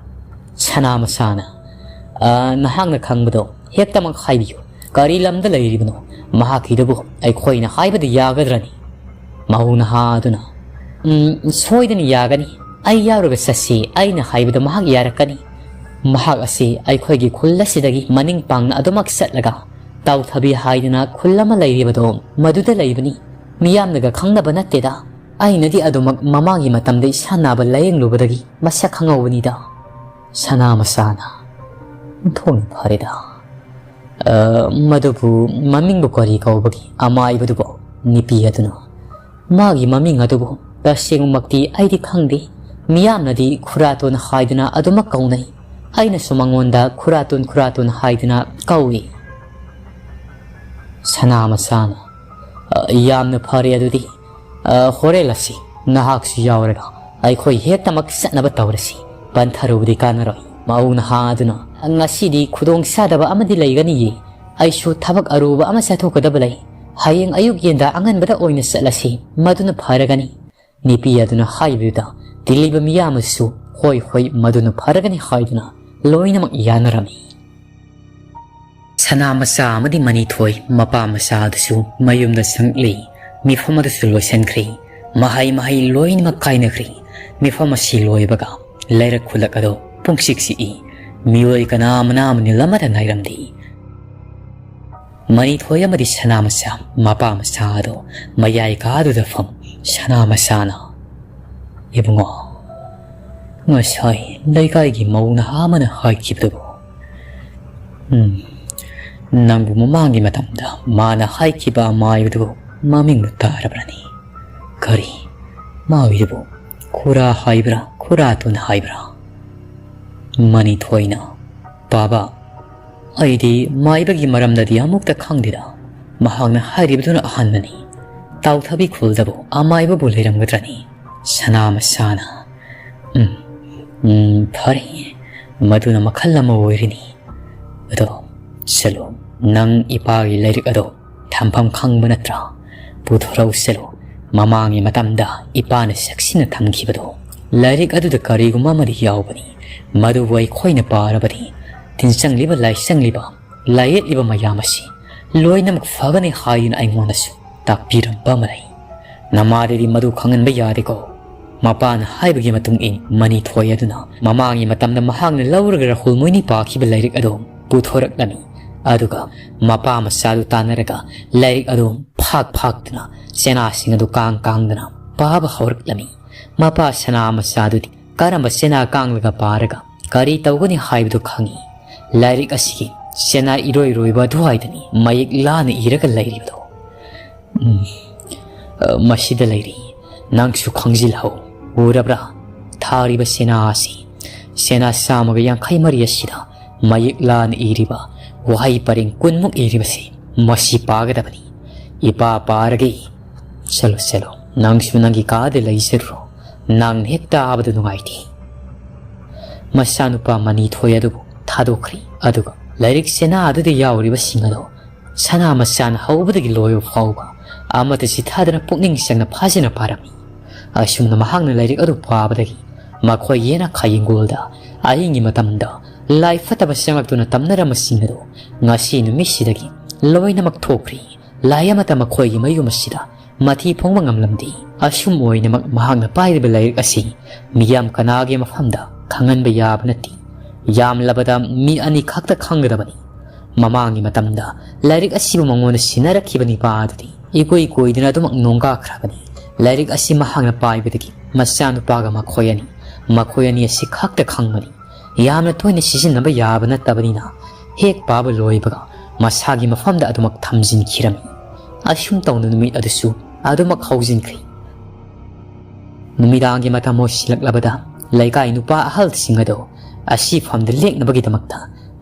ꯁꯅꯥ ꯃꯆꯥꯅ, "ꯑ, ꯅꯍꯥꯛꯅ ꯈꯪꯕꯗꯣ ꯍꯦꯛꯇꯃꯛ ꯍꯥꯏꯕꯤꯌꯨ꯫ ꯀꯔꯤ ꯂꯝꯗ ꯂꯩꯔꯤꯕꯅꯣ? ꯃꯍꯥꯛꯀꯤꯗꯨꯕꯨ ꯑꯩꯈꯣꯏꯅ ꯍꯥꯏꯕꯗ ꯌꯥꯒꯗ꯭ꯔꯅꯤ?" ꯃꯧ ꯅꯍꯥ ꯑꯗꯨꯅ, "ꯎꯝ, ꯁꯣꯏꯗꯅ ꯌꯥꯒꯅꯤ꯫ ꯑꯩ ꯌꯥꯎꯔꯒ ꯆꯠꯁꯤ꯫ ꯑꯩꯅ ꯍꯥꯏꯕꯗ ꯃꯍꯥꯛ ꯌꯥꯔꯛꯀꯅꯤ꯫ ꯃꯍꯥꯛ ꯑꯁꯤ ꯑꯩꯈꯣꯏꯒꯤ ꯈꯨꯜ ꯑꯁꯤꯗꯒꯤ ꯃꯅꯤꯡ ꯄꯥꯡꯅ ꯑꯗꯨꯃꯛ ꯆꯠꯂꯒ ꯇꯥꯎꯊꯕꯤ ꯍꯥꯏꯗꯅ ꯈꯨꯜ ꯑꯃ ꯂꯩꯔꯤꯕꯗꯣ ꯃꯗꯨꯗ ꯂꯩꯕꯅꯤ꯫ ꯃꯤꯌꯥꯝꯅꯒ ꯈꯪꯅꯕ ꯅꯠꯇꯦꯗ꯫ ꯑꯩꯅꯗꯤ ꯑꯗꯨꯃꯛ ꯃꯃꯥꯡꯒꯤ ꯃꯇꯝꯗ ꯏꯁꯥ ꯅꯥꯕ ꯂꯥꯌꯦꯡꯂꯨꯕꯗꯒꯤ ꯃꯁꯛ ꯈꯪꯍꯧꯕꯅꯤꯗ꯫ ꯁꯅꯥ ꯃꯆꯥꯅ, "ꯑꯣꯟꯊꯣꯛꯅ ꯐꯔꯦꯗ꯫ ꯑ, ꯃꯗꯨꯕꯨ ꯃꯃꯤꯡꯕꯨ ꯀꯔꯤ ꯀꯧꯕꯒꯦ, ꯑꯃꯥꯏꯕꯗꯨꯕꯣ?" ꯅꯨꯄꯤ ꯑꯗꯨꯅ, "ꯃꯥꯒꯤ ꯃꯃꯤꯡ ꯑꯗꯨꯕꯨ ꯇꯁꯦꯡꯕꯃꯛꯇꯤ ꯑꯩꯗꯤ ꯈꯪꯗꯦ꯫ ꯃꯤꯌꯥꯝꯅꯗꯤ ꯈꯨꯔꯥꯇꯣꯟ ꯍꯥꯏꯗꯨꯅ ꯑꯗꯨꯃꯛ ꯀꯧꯅꯩ꯫ ꯑꯩꯅꯁꯨ ꯃꯉꯣꯟꯗ ꯈꯨꯔꯥꯇꯣꯟ, ꯈꯨꯔꯥꯇꯣꯟ ꯍꯥꯏꯗꯨꯅ ꯀꯧꯏ꯫" ꯁꯅꯥ ꯃꯆꯥꯅ, "ꯑ, ꯌꯥꯝꯅ ꯐꯔꯦ ꯑꯗꯨꯗꯤ꯫ ꯑ, ꯍꯣꯔꯦꯜ ꯑꯁꯤ ꯅꯍꯥꯛꯁꯨ ꯌꯥꯎꯔꯒ ꯑꯩꯈꯣꯏ ꯍꯦꯛꯇꯃꯛ ꯆꯠꯅꯕ ꯇꯧꯔꯁꯤ꯫ ꯄꯟꯊꯔꯨꯕꯗꯤ ꯀꯥꯟꯅꯔꯣꯏ꯫" ꯃꯧ ꯅꯍꯥ ꯑꯗꯨꯅ, "ꯉꯁꯤꯗꯤ ꯈꯨꯗꯣꯡ ꯆꯥꯗꯕ ꯑꯃꯗꯤ ꯂꯩꯒꯅꯤꯌꯦ꯫ ꯑꯩꯁꯨ ꯊꯕꯛ ꯑꯔꯨꯕ ꯑꯃ ꯆꯠꯊꯣꯛꯀꯗꯕ ꯂꯩ꯫ ꯍꯌꯦꯡ ꯑꯌꯨꯛ ꯌꯦꯟꯗꯥ ꯑꯉꯟꯕꯗ ꯑꯣꯏꯅ ꯆꯠꯂꯁꯤ꯫ ꯃꯗꯨꯅ ꯐꯔꯒꯅꯤ꯫" ꯅꯨꯄꯤ ꯑꯗꯨꯅ ꯍꯥꯏꯕꯗꯨꯗ ꯇꯤꯜꯂꯤꯕ ꯃꯤꯌꯥꯝ ꯑꯗꯨꯁꯨ, "ꯍꯣꯏ, ꯍꯣꯏ, ꯃꯗꯨꯅ ꯐꯔꯒꯅꯤ" ꯍꯥꯏꯗꯨꯅ ꯂꯣꯏꯅꯃꯛ ꯌꯥꯅꯔꯝꯃꯤ꯫ ꯁꯅꯥ ꯃꯆꯥ ꯑꯃꯗꯤ ꯃꯅꯤꯊꯣꯏ ꯃꯄꯥ ꯃꯆꯥ ꯑꯗꯨꯁꯨ ꯃꯌꯨꯝꯗ ꯆꯪꯂꯛꯂꯤ꯫ ꯃꯤꯐꯝ ꯑꯗꯨꯁꯨ ꯂꯣꯏꯁꯤꯟꯈ꯭ꯔꯤ꯫ ꯃꯍꯩ ꯃꯍꯩ ꯂꯣꯏꯅꯃꯛ ꯀꯥꯏꯅꯈ꯭ꯔꯤ꯫ ꯃꯤꯐꯝ ꯑꯁꯤ ꯂꯣꯏꯕꯒ ꯂꯩꯔꯛ ꯈꯨꯜꯂꯛ ꯑꯗꯨ ꯄꯨꯡꯆꯤꯛ ꯆꯤꯛꯏ꯫ ꯃꯤꯑꯣꯏ ꯀꯅꯥ ꯑꯃꯅ ꯃꯅꯤꯜ ꯑꯃꯠꯇ ꯅꯥꯏꯔꯝꯗꯦ꯫ ꯃꯅꯤꯊꯣꯏ ꯑꯃꯗꯤ ꯁꯅꯥ ꯃꯆꯥ ꯃꯄꯥ ꯃꯆꯥ ꯑꯗꯨ ꯃꯌꯥꯏ ꯀꯥꯗꯨꯗ ꯐꯝ꯫ ꯁꯅꯥ ꯃꯆꯥꯅ, "ꯏꯕꯨꯡꯉꯣ, ꯉꯁꯥꯏ ꯂꯩꯀꯥꯏꯒꯤ ꯃꯧ ꯅꯍꯥ ꯑꯃꯅ ꯍꯥꯏꯈꯤꯕꯗꯨꯕꯨ, ꯎꯝ, ꯅꯪꯕꯨ ꯃꯃꯥꯡꯒꯤ ꯃꯇꯝꯗ ꯃꯥꯅ ꯍꯥꯏꯈꯤꯕ ꯑꯃꯥꯏꯕꯗꯨ ꯃꯃꯤꯡꯗꯨ ꯇꯥꯔꯕ꯭ꯔꯅꯤ? ꯀꯔꯤ, ꯃꯥꯒꯤꯗꯨꯕꯨ ꯈꯨꯔꯥ ꯍꯥꯏꯕ꯭ꯔꯥ, ꯈꯨꯔꯥꯇꯣꯟ ꯍꯥꯏꯕ꯭ꯔꯥ?" ꯃꯅꯤꯊꯣꯏꯅ, "ꯄꯥꯕ, ꯑꯩꯗꯤ ꯃꯥꯏꯕꯒꯤ ꯃꯔꯝꯗꯗꯤ ꯑꯃꯨꯛꯇ ꯈꯪꯗꯦꯗ꯫ ꯃꯍꯥꯛꯅ ꯍꯥꯏꯔꯤꯕꯗꯨꯅ ꯑꯍꯥꯟꯕꯅꯤ꯫ ꯇꯥꯎꯊꯕꯤ ꯈꯨꯜꯗꯕꯨ ꯑꯃꯥꯏꯕꯕꯨ ꯂꯩꯔꯝꯒꯗ꯭ꯔꯅꯤ?" ꯁꯅꯥ ꯃꯆꯥꯅ, "ꯎꯝ, ꯎꯝ, ꯐꯔꯦ, ꯃꯗꯨꯅ ꯃꯈꯜ ꯑꯃ ꯑꯣꯏꯔꯤꯅꯤ꯫ ꯑꯗꯣ ꯆꯠꯂꯣ, ꯅꯪ ꯏꯄꯥꯒꯤ ꯂꯥꯏꯔꯤꯛ ꯑꯗꯣ ꯊꯝꯐꯝ ꯈꯪꯕ ꯅꯠꯇ꯭ꯔꯥ? ꯄꯨꯊꯣꯔꯛꯎ ꯆꯠꯂꯨ꯫ ꯃꯃꯥꯡꯒꯤ ꯃꯇꯝꯗ ꯏꯄꯥꯅ ꯆꯦꯛꯁꯤꯟꯅ ꯊꯝꯈꯤꯕꯗꯣ꯫ ꯂꯥꯏꯔꯤꯛ ꯑꯗꯨꯗ ꯀꯔꯤꯒꯨꯝꯕ ꯑꯃꯗꯤ ꯌꯥꯎꯕꯅꯤ꯫ ꯃꯗꯨꯕꯨ ꯑꯩꯈꯣꯏꯅ ꯄꯥꯔꯕꯗꯤ ꯇꯤꯟ ꯆꯪꯂꯤꯕ, ꯂꯥꯏ ꯆꯪꯂꯤꯕ, ꯂꯥꯏꯌꯦꯠꯂꯤꯕ ꯃꯌꯥꯝ ꯑꯁꯤ ꯂꯣꯏꯅꯃꯛ ꯐꯒꯅꯤ ꯍꯥꯏꯗꯨꯅ ꯑꯩꯉꯣꯟꯗꯁꯨ ꯇꯥꯛꯄꯤꯔꯝꯕ ꯑꯃ ꯂꯩ꯫ ꯅꯃꯥꯗꯗꯤ ꯃꯗꯨ ꯈꯪꯍꯟꯕ ꯌꯥꯗꯦꯀꯣ꯫" ꯃꯄꯥꯅ ꯍꯥꯏꯕꯒꯤ ꯃꯇꯨꯡ ꯏꯟ ꯃꯅꯤꯊꯣꯏ ꯑꯗꯨꯅ ꯃꯃꯥꯡꯒꯤ ꯃꯇꯝꯗ ꯃꯍꯥꯛꯅ ꯂꯧꯔꯒ ꯔꯥꯍꯨꯜ ꯃꯣꯏꯅꯤ ꯄꯥꯈꯤꯕ ꯂꯥꯏꯔꯤꯛ ꯑꯗꯨ ꯄꯨꯊꯣꯔꯛꯂꯝꯃꯤ꯫ ꯑꯗꯨꯒ ꯃꯄꯥ ꯃꯆꯥꯗꯨ ꯇꯥꯟꯅꯔꯒ ꯂꯥꯏꯔꯤꯛ ꯑꯗꯨ ꯐꯥꯛ ꯐꯥꯛꯇꯨꯅ ꯆꯦꯅꯥꯁꯤꯡ ꯑꯗꯨ ꯀꯥꯡ ꯀꯥꯡꯗꯨꯅ ꯄꯥꯕ ꯍꯧꯔꯛꯂꯝꯃꯤ꯫ ꯃꯄꯥ ꯁꯅꯥ ꯃꯆꯥꯗꯨꯗꯤ ꯀꯔꯝꯕ ꯆꯦꯅꯥ ꯀꯥꯡꯂꯒ ꯄꯥꯔꯒ ꯀꯔꯤ ꯇꯧꯒꯅꯤ ꯍꯥꯏꯕꯗꯨ ꯈꯪꯏ꯫ ꯂꯥꯏꯔꯤꯛ ꯑꯁꯤꯒꯤ ꯆꯦꯅꯥ ꯏꯔꯣꯏ ꯔꯣꯏꯕ ꯑꯗꯨꯋꯥꯏꯗꯅꯤ ꯃꯌꯦꯛ ꯂꯥꯅ ꯏꯔꯒ ꯂꯩꯔꯤꯕꯗꯨ꯫ "ꯎꯝ, ꯑ, ꯃꯁꯤꯗ ꯂꯩꯔꯤ꯫ ꯅꯪꯁꯨ ꯈꯪꯖꯤꯜꯍꯧ꯫ ꯎꯔꯕ꯭ꯔꯥ? ꯊꯥꯔꯤꯕ ꯆꯦꯅꯥ ꯑꯁꯤ, ꯆꯦꯅꯥ ꯆꯥꯝꯃꯒ ꯌꯥꯡꯈꯩ ꯃꯔꯤ ꯑꯁꯤꯗ ꯃꯌꯦꯛ ꯂꯥꯅ ꯏꯔꯤꯕ ꯋꯥꯍꯩ ꯄꯔꯦꯡ ꯀꯨꯟꯃꯨꯛ ꯏꯔꯤꯕꯁꯤ, ꯃꯁꯤ ꯄꯥꯒꯗꯕꯅꯤ꯫ ꯏꯄꯥ ꯄꯥꯔꯒꯦ꯫ ꯆꯠꯂꯣ, ꯆꯠꯂꯣ, ꯅꯪꯁꯨ ꯅꯪꯒꯤ ꯀꯥꯗ ꯂꯩꯖꯔꯨꯔꯣ꯫ ꯅꯪꯅ ꯍꯦꯛ ꯇꯥꯕꯗ ꯅꯨꯡꯉꯥꯏꯇꯦ"꯫ ꯃꯆꯥꯅꯨꯄꯥ ꯃꯅꯤꯊꯣꯏ ꯑꯗꯨꯕꯨ ꯊꯥꯗꯣꯛꯈ꯭ꯔꯦ꯫ ꯑꯗꯨꯒ ꯂꯥꯏꯔꯤꯛ ꯆꯦꯅꯥ ꯑꯗꯨꯗ ꯌꯥꯎꯔꯤꯕꯁꯤꯡ ꯑꯗꯨ ꯁꯅꯥ ꯃꯆꯥꯅ ꯍꯧꯕꯗꯒꯤ ꯂꯣꯏꯕ ꯐꯥꯎꯕ ꯑꯃꯠꯇ ꯆꯤꯊꯗꯅ ꯄꯨꯛꯅꯤꯡ ꯆꯪꯅ ꯐꯖꯅ ꯄꯥꯔꯝꯃꯤ꯫ ꯑꯁꯨꯝꯅ ꯃꯍꯥꯛꯅ ꯂꯥꯏꯔꯤꯛ ꯑꯗꯨ ꯄꯥꯕꯗꯒꯤ ꯃꯈꯣꯏ ꯌꯦꯅꯈꯥ ꯌꯦꯡꯒꯣꯜꯗ ꯑꯍꯤꯡꯒꯤ ꯃꯇꯝꯗ ꯂꯥꯏ ꯐꯠꯇꯕ ꯆꯪꯂꯛꯇꯨꯅ ꯇꯝꯅꯔꯝꯕꯁꯤꯡ ꯑꯗꯨ ꯉꯁꯤ ꯅꯨꯃꯤꯠꯁꯤꯗꯒꯤ ꯂꯣꯏꯅꯃꯛ ꯊꯣꯛꯈ꯭ꯔꯦ꯫ ꯂꯥꯏ ꯑꯃꯠꯇ ꯃꯈꯣꯏꯒꯤ ꯃꯌꯨꯝ ꯑꯁꯤꯗ ꯃꯊꯤ ꯐꯣꯡꯕ ꯉꯝꯂꯝꯗꯦ꯫ ꯑꯁꯨꯝ ꯑꯣꯏꯅꯃꯛ ꯃꯍꯥꯛꯅ ꯄꯥꯏꯔꯤꯕ ꯂꯥꯏꯔꯤꯛ ꯑꯁꯤ ꯃꯤꯌꯥꯝ ꯀꯅꯥꯒꯤ ꯃꯐꯝꯗ ꯈꯪꯍꯟꯕ ꯌꯥꯕ ꯅꯠꯇꯦ꯫ ꯌꯥꯝꯂꯕꯗ ꯃꯤ ꯑꯅꯤ ꯈꯛꯇ ꯈꯪꯒꯗꯕꯅꯤ꯫ ꯃꯃꯥꯡꯒꯤ ꯃꯇꯝꯗ ꯂꯥꯏꯔꯤꯛ ꯑꯁꯤꯕꯨ ꯃꯉꯣꯟꯗ ꯁꯤꯟꯅꯔꯛꯈꯤꯕ ꯅꯤꯄꯥ ꯑꯗꯨꯗꯤ ꯏꯀꯨꯏ ꯀꯨꯏꯗꯅ ꯑꯗꯨꯃꯛ ꯅꯣꯡꯒꯥꯈ꯭ꯔꯕꯅꯤ꯫ ꯂꯥꯏꯔꯤꯛ ꯑꯁꯤ ꯃꯍꯥꯛꯅ ꯄꯥꯏꯕꯗꯒꯤ ꯃꯆꯥꯅꯨꯄꯥꯒ ꯃꯈꯣꯏ ꯑꯅꯤ, ꯃꯈꯣꯏ ꯑꯅꯤ ꯑꯁꯤ ꯈꯛꯇ ꯈꯪꯕꯅꯤ꯫ ꯌꯥꯝꯅ ꯇꯣꯏꯅ ꯁꯤꯖꯤꯟꯅꯕ ꯌꯥꯕ ꯅꯠꯇꯕꯅꯤꯅ ꯍꯦꯛ ꯄꯥꯕ ꯂꯣꯏꯕꯒ ꯃꯁꯥꯒꯤ ꯃꯐꯝꯗ ꯑꯗꯨꯃꯛ ꯊꯝꯖꯤꯟꯈꯤꯔꯝꯃꯤ꯫ ꯑꯁꯨꯝ ꯇꯧꯅ ꯅꯨꯃꯤꯠ ꯑꯗꯨꯁꯨ ꯑꯗꯨꯃꯛ ꯍꯧꯖꯤꯟꯈ꯭ꯔꯦ꯫ ꯅꯨꯃꯤꯗꯥꯡꯒꯤ ꯃꯇꯝ ꯑꯣꯏꯁꯤꯜꯂꯛꯂꯕꯗ ꯂꯩꯀꯥꯏ ꯅꯨꯄꯥ ꯑꯍꯜꯁꯤꯡ ꯑꯗꯨ ꯑꯁꯤꯐꯝꯗ ꯂꯦꯛꯅꯕꯒꯤꯗꯃꯛꯇ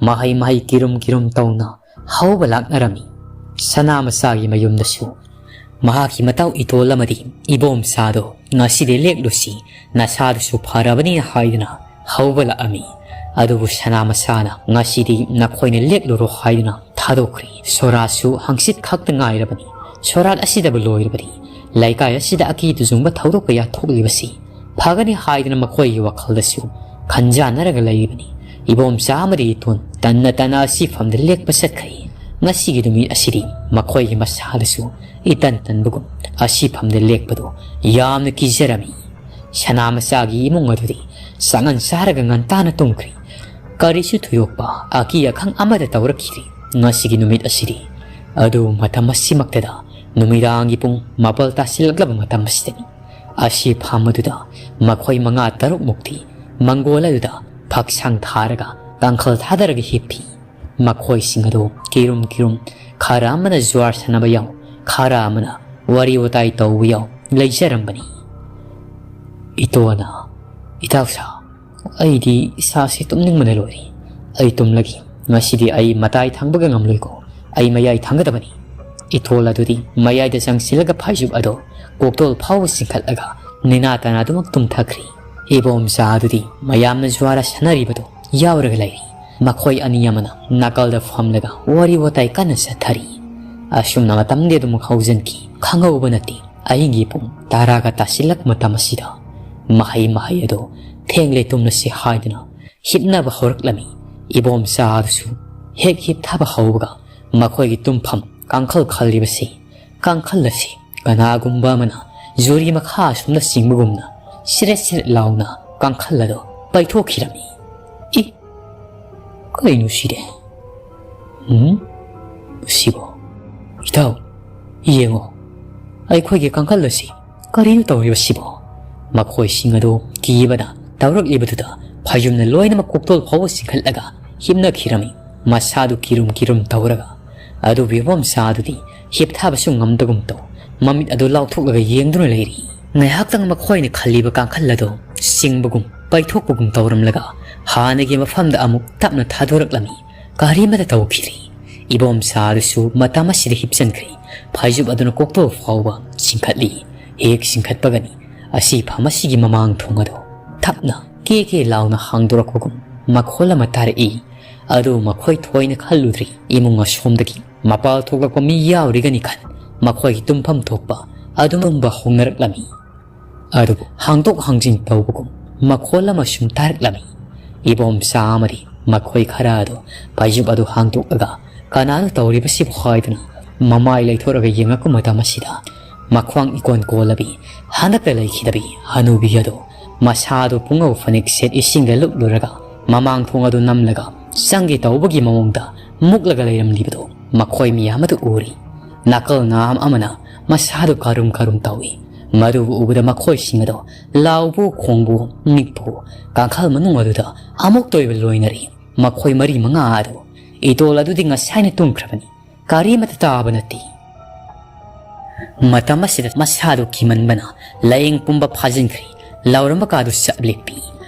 ꯃꯍꯩ ꯃꯍꯩ ꯀꯤꯔꯨꯝ ꯀꯤꯔꯨꯝ ꯇꯧꯅ ꯍꯧꯕ ꯂꯥꯛꯅꯔꯝꯃꯤ꯫ ꯁꯅꯥ ꯃꯆꯥꯒꯤ ꯃꯌꯨꯝꯗꯁꯨ ꯃꯍꯥꯛꯀꯤ ꯃꯇꯥꯎ ꯏꯇꯣꯜ ꯑꯃꯗꯤ ꯏꯕꯣꯝꯆꯥꯗꯣ ꯉꯁꯤꯗꯤ ꯂꯦꯛꯂꯨꯁꯤ, ꯅꯁꯥꯗꯨꯁꯨ ꯐꯔꯕꯅꯤꯅ ꯍꯥꯏꯗꯨꯅ ꯍꯧꯕ ꯂꯥꯛꯑꯝꯃꯤ꯫ ꯑꯗꯨꯕꯨ ꯁꯅꯥ ꯃꯆꯥꯅ ꯉꯁꯤꯗꯤ ꯅꯈꯣꯏꯅ ꯂꯦꯛꯂꯨꯔꯣ ꯍꯥꯏꯗꯨꯅ ꯊꯥꯗꯣꯛꯈ꯭ꯔꯦ꯫ ꯁꯣꯔꯥꯠꯁꯨ ꯍꯪꯆꯤꯠ ꯈꯛꯇ ꯉꯥꯏꯔꯕꯅꯤ꯫ ꯁꯣꯔꯥꯠ ꯑꯁꯤꯗꯕꯨ ꯂꯣꯏꯔꯕꯗꯤ ꯂꯩꯀꯥꯏ ꯑꯁꯤꯗ ꯑꯀꯤ ꯇꯨꯖꯨꯡꯕ ꯊꯧꯗꯣꯛ ꯀꯌꯥ ꯊꯣꯛꯂꯤꯕꯁꯤ ꯐꯒꯅꯤ ꯍꯥꯏꯗꯨꯅ ꯃꯈꯣꯏꯒꯤ ꯋꯥꯈꯜꯗꯁꯨ ꯈꯟꯖꯥꯟꯅꯔꯒ ꯂꯩꯔꯤꯕꯅꯤ꯫ ꯏꯕꯣꯝꯆꯥ ꯑꯃꯗꯤ ꯏꯇꯣꯟ ꯇꯟꯅ ꯇꯟꯅ ꯑꯁꯤꯐꯝꯗ ꯂꯦꯛꯄ ꯆꯠꯈ꯭ꯔꯦ꯫ ꯉꯁꯤꯒꯤ ꯅꯨꯃꯤꯠ ꯑꯁꯤꯗꯤ ꯃꯈꯣꯏꯒꯤ ꯃꯁꯥꯗꯁꯨ ꯏꯇꯟ ꯇꯟꯕꯒꯨꯝ ꯑꯁꯤꯐꯝꯗ ꯂꯦꯛꯄꯗꯨ ꯌꯥꯝꯅ ꯀꯤꯖꯔꯝꯃꯤ꯫ ꯁꯅꯥ ꯃꯆꯥꯒꯤ ꯏꯃꯨꯡ ꯑꯗꯨꯗꯤ ꯆꯥꯉꯟ ꯆꯥꯔꯒ ꯉꯟꯇꯥꯅ ꯇꯨꯝꯈ꯭ꯔꯦ꯫ ꯀꯔꯤꯁꯨ ꯊꯣꯏꯗꯣꯛꯄ ꯑꯀꯤ ꯑꯈꯪ ꯑꯃꯠꯇ ꯇꯧꯔꯛꯈꯤꯗꯦ꯫ ꯉꯁꯤꯒꯤ ꯅꯨꯃꯤꯠ ꯑꯁꯤꯗꯤ, ꯑꯗꯨ ꯃꯇꯝ ꯑꯁꯤꯃꯛꯇꯗ ꯅꯨꯃꯤꯗꯥꯡꯒꯤ ꯄꯨꯡ ꯃꯥꯄꯜ ꯇꯥꯁꯤꯜꯂꯛꯂꯕ ꯃꯇꯝ ꯑꯁꯤꯗꯅꯤ꯫ ꯑꯁꯤ ꯐꯝ ꯑꯗꯨꯗ ꯃꯈꯣꯏ ꯃꯉꯥ ꯇꯔꯨꯛꯃꯨꯛꯇꯤ ꯃꯪꯒꯣꯜ ꯑꯗꯨꯗ ꯐꯛꯁꯥꯡ ꯊꯥꯔꯒ ꯀꯥꯡꯈꯜ ꯊꯥꯗꯔꯒ ꯍꯤꯞꯄꯤ꯫ ꯃꯈꯣꯏꯁꯤꯡ ꯑꯗꯨ ꯀꯤꯔꯨꯝ ꯀꯤꯔꯨꯝ, ꯈꯔ ꯑꯃꯅ ꯖꯨꯋꯥꯔ ꯁꯥꯟꯅꯕ ꯌꯥꯎ, ꯈꯔ ꯑꯃꯅ ꯋꯥꯔꯤ ꯋꯥꯇꯥꯏ ꯇꯧꯕ ꯌꯥꯎ ꯂꯩꯖꯔꯝꯕꯅꯤ꯫ ꯏꯇꯣꯅ, "ꯏꯇꯥꯎ ꯁꯥ, ꯑꯩꯗꯤ ꯏꯁꯥꯁꯦ ꯇꯨꯝꯅꯤꯡꯕꯅ ꯂꯣꯏꯔꯦ꯫ ꯑꯩ ꯇꯨꯝꯂꯒꯦ꯫ ꯉꯁꯤꯗꯤ ꯑꯩ ꯃꯇꯥꯏ ꯊꯪꯕꯒ ꯉꯝꯂꯣꯏꯀꯣ꯫ ꯑꯩ ꯃꯌꯥꯏ ꯊꯪꯒꯗꯕꯅꯤ꯫" ꯏꯊꯣꯜ ꯑꯗꯨꯗꯤ ꯃꯌꯥꯏꯗ ꯆꯪꯁꯤꯜꯂꯒ ꯐꯩꯖꯨꯞ ꯑꯗꯣ ꯀꯣꯛꯇꯣꯜ ꯐꯥꯎꯕ ꯆꯤꯡꯈꯠꯂꯒ ꯅꯦꯅꯥ ꯇꯥꯅ ꯑꯗꯨꯃꯛ ꯇꯨꯝꯊꯈ꯭ꯔꯦ꯫ ꯏꯕꯣꯝꯆꯥ ꯑꯗꯨꯗꯤ ꯃꯌꯥꯝꯅ ꯖꯨꯋꯥꯔ ꯁꯥꯟꯅꯔꯤꯕꯗꯣ ꯌꯥꯎꯔꯒ ꯂꯩꯔꯤ꯫ ꯃꯈꯣꯏ ꯑꯅꯤ ꯑꯃꯅ ꯅꯥꯀꯜꯗ ꯐꯝꯂꯒ ꯋꯥꯔꯤ ꯋꯥꯇꯥꯏ ꯀꯟꯅ ꯆꯠꯊꯔꯤ꯫ ꯑꯁꯨꯝꯅ ꯃꯇꯝꯗꯤ ꯑꯗꯨꯃꯛ ꯍꯧꯖꯤꯟꯈꯤ, ꯈꯪꯍꯧꯕ ꯅꯠꯇꯦ꯫ ꯑꯍꯤꯡꯒꯤ ꯄꯨꯡ ꯇꯔꯥꯒ ꯇꯥꯁꯤꯜꯂꯛꯄ ꯃꯇꯝ ꯑꯁꯤꯗ ꯃꯍꯩ ꯃꯍꯩ ꯑꯗꯣ ꯊꯦꯡꯂꯦ, ꯇꯨꯝꯂꯁꯤ ꯍꯥꯏꯗꯨꯅ ꯍꯤꯞꯅꯕ ꯍꯧꯔꯛꯂꯝꯃꯤ꯫ ꯏꯕꯣꯝꯆꯥ ꯑꯗꯨꯁꯨ ꯍꯦꯛ ꯍꯤꯞꯊꯕ ꯍꯧꯕꯒ ꯃꯈꯣꯏꯒꯤ ꯇꯨꯝꯐꯝ ꯀꯥꯡꯈꯜ ꯈꯜꯂꯤꯕꯁꯤ, ꯀꯥꯡꯈꯜ ꯑꯁꯤ ꯀꯅꯥꯒꯨꯝꯕ ꯑꯃꯅ ꯖꯨꯔꯤ ꯃꯈꯥ ꯑꯁꯨꯝꯅ ꯆꯤꯡꯕꯒꯨꯝꯅ ꯁꯤꯔꯦꯠ ꯁꯤꯔꯦꯠ ꯂꯥꯎꯅ ꯀꯥꯡꯈꯜ ꯑꯗꯣ ꯄꯩꯊꯣꯛꯈꯤꯔꯝꯃꯤ꯫ "ꯏ, ꯀꯩꯅꯣ ꯁꯤꯗꯤ? ꯎꯝ? ꯁꯤꯕꯣ? ꯏꯇꯥꯎ, ꯌꯦꯡꯉꯣ, ꯑꯩꯈꯣꯏꯒꯤ ꯀꯥꯡꯈꯜ ꯑꯁꯤ ꯀꯔꯤꯅꯣ ꯇꯧꯔꯤꯕꯁꯤꯕꯣ?" ꯃꯈꯣꯏꯁꯤꯡ ꯑꯗꯨ ꯀꯤꯕꯅ ꯇꯧꯔꯛꯂꯤꯕꯗꯨꯗ ꯐꯩꯖꯨꯝꯅ ꯂꯣꯏꯅꯃꯛ ꯀꯣꯛꯇꯣꯜ ꯐꯥꯎꯕ ꯆꯤꯡꯈꯠꯂꯒ ꯍꯤꯞꯅꯈꯤꯔꯝꯃꯤ꯫ ꯃꯁꯥꯗꯨ ꯀꯤꯔꯨꯝ ꯀꯤꯔꯨꯝ ꯇꯧꯔꯒ, ꯑꯗꯨꯕꯨ ꯏꯕꯣꯝꯆꯥ ꯑꯗꯨꯗꯤ ꯍꯤꯞꯊꯕꯁꯨ ꯉꯝꯗꯒꯨꯝ ꯇꯧ, ꯃꯃꯤꯠ ꯑꯗꯨ ꯂꯥꯎꯊꯣꯛꯂꯒ ꯌꯦꯡꯗꯨꯅ ꯂꯩꯔꯤ꯫ ꯉꯥꯏꯍꯥꯛꯇꯪ ꯃꯈꯣꯏꯅ ꯈꯜꯂꯤꯕ ꯀꯥꯡꯈꯜ ꯑꯗꯨ ꯆꯤꯡꯕꯒꯨꯝ ꯄꯩꯊꯣꯛꯄꯒꯨꯝ ꯇꯧꯔꯝꯂꯒ ꯍꯥꯟꯅꯒꯤ ꯃꯐꯝꯗ ꯑꯃꯨꯛ ꯇꯞꯅ ꯊꯥꯗꯣꯔꯛꯂꯝꯃꯤ꯫ ꯀꯔꯤꯃꯠꯇ ꯇꯧꯈꯤꯗ꯭ꯔꯤ꯫ ꯏꯕꯣꯝꯆꯥ ꯑꯗꯨꯁꯨ ꯃꯇꯝ ꯑꯁꯤꯗ ꯍꯤꯞꯆꯟꯈ꯭ꯔꯦ꯫ ꯐꯩꯖꯨꯞ ꯑꯗꯨꯅ ꯀꯣꯛꯇꯣꯜ ꯐꯥꯎꯕ ꯆꯤꯡꯈꯠꯂꯤ꯫ ꯍꯦꯛ ꯆꯤꯡꯈꯠꯄꯒꯅꯤ ꯑꯁꯤ ꯐꯝ ꯑꯁꯤꯒꯤ ꯃꯃꯥꯡ ꯊꯣꯡ ꯑꯗꯨ ꯇꯞꯅ ꯀꯦ ꯀꯦ ꯂꯥꯎꯅ ꯍꯥꯡꯗꯣꯔꯛꯄꯒꯨꯝ ꯃꯈꯣꯜ ꯑꯃ ꯇꯥꯔꯛꯏ꯫ ꯑꯗꯨ ꯃꯈꯣꯏ ꯊꯣꯏꯅ ꯈꯜꯂꯨꯗ꯭ꯔꯤ꯫ ꯏꯃꯨꯡ ꯑꯁꯣꯝꯗꯒꯤ ꯃꯄꯥꯜ ꯊꯣꯛꯂꯛꯄ ꯃꯤ ꯌꯥꯎꯔꯤꯒꯅꯤ ꯈꯟ ꯃꯈꯣꯏꯒꯤ ꯇꯨꯝꯐꯝ ꯊꯣꯛꯄ ꯑꯗꯨꯝ ꯇꯨꯝꯕ ꯍꯧꯅꯔꯛꯂꯝꯃꯤ꯫ ꯑꯗꯨꯕꯨ ꯍꯥꯡꯗꯣꯛ ꯍꯥꯡꯖꯤꯟ ꯇꯧꯕꯒꯨꯝ ꯃꯈꯣꯜ ꯑꯃꯁꯨ ꯇꯥꯔꯛꯂꯝꯃꯤ꯫ ꯏꯕꯣꯝꯆꯥ ꯑꯃꯗꯤ ꯃꯈꯣꯏ ꯈꯔ ꯑꯗꯨ ꯐꯩꯖꯨꯞ ꯑꯗꯨ ꯍꯥꯡꯗꯣꯛꯂꯒ ꯀꯅꯥꯅꯣ ꯇꯧꯔꯤꯕꯁꯤꯕꯨ ꯍꯥꯏꯗꯨꯅ ꯃꯃꯥꯏ ꯂꯩꯊꯣꯔꯒ ꯌꯦꯡꯉꯛꯄ ꯃꯇꯝ ꯑꯁꯤꯗ ꯃꯈ꯭ꯋꯥꯡ ꯏꯀꯣꯟ ꯀꯣꯜꯂꯕꯤ, ꯍꯟꯗꯛꯇ ꯂꯩꯈꯤꯗꯕꯤ ꯍꯅꯨꯕꯤ ꯑꯗꯨ ꯃꯁꯥꯗꯨ ꯄꯨꯡꯉꯧ ꯐꯅꯦꯛ ꯁꯦꯠ ꯏꯁꯤꯡꯗ ꯂꯨꯞꯂꯨꯔꯒ ꯃꯃꯥꯡ ꯊꯣꯡ ꯑꯗꯨ ꯅꯝꯂꯒ ꯆꯪꯒꯦ ꯇꯧꯕꯒꯤ ꯃꯑꯣꯡꯗ ꯃꯨꯛꯂꯒ ꯂꯩꯔꯝꯂꯤꯕꯗꯨ ꯃꯈꯣꯏ ꯃꯤꯌꯥꯝ ꯑꯗꯨ ꯎꯔꯤ꯫ ꯅꯥꯀꯜ ꯅꯥꯝ ꯑꯃꯅ ꯃꯁꯥꯗꯨ ꯀꯥꯔꯨꯝ ꯀꯥꯔꯨꯝ ꯇꯧꯏ꯫ ꯃꯗꯨꯕꯨ ꯎꯕꯗ ꯃꯈꯣꯏꯁꯤꯡ ꯑꯗꯨ ꯂꯥꯎꯕꯨ ꯈꯣꯡꯕꯨ ꯅꯤꯛꯄꯨ ꯀꯥꯡꯈꯜ ꯃꯅꯨꯡ ꯑꯗꯨꯗ ꯑꯃꯨꯛꯇ ꯑꯣꯏꯕ ꯂꯣꯏꯅꯔꯤ꯫ ꯃꯈꯣꯏ ꯃꯔꯤ ꯃꯉꯥ ꯑꯗꯨ ꯏꯇꯣꯜ ꯑꯗꯨꯗꯤ ꯉꯁꯥꯏꯅ ꯇꯨꯝꯈ꯭ꯔꯕꯅꯤ꯫ ꯀꯔꯤꯃꯠꯇ ꯇꯥꯕ ꯅꯠꯇꯦ꯫ ꯃꯇꯝ ꯑꯁꯤꯗ ꯃꯁꯥꯗꯨ ꯀꯤꯃꯟꯕꯅ ꯂꯥꯏꯌꯦꯡ ꯄꯨꯝꯕ ꯐꯥꯖꯤꯟꯈ꯭ꯔꯦ꯫ ꯂꯥꯎꯔꯝꯕ ꯀꯥꯗꯨ ꯆꯞ ꯂꯦꯞꯄꯤ꯫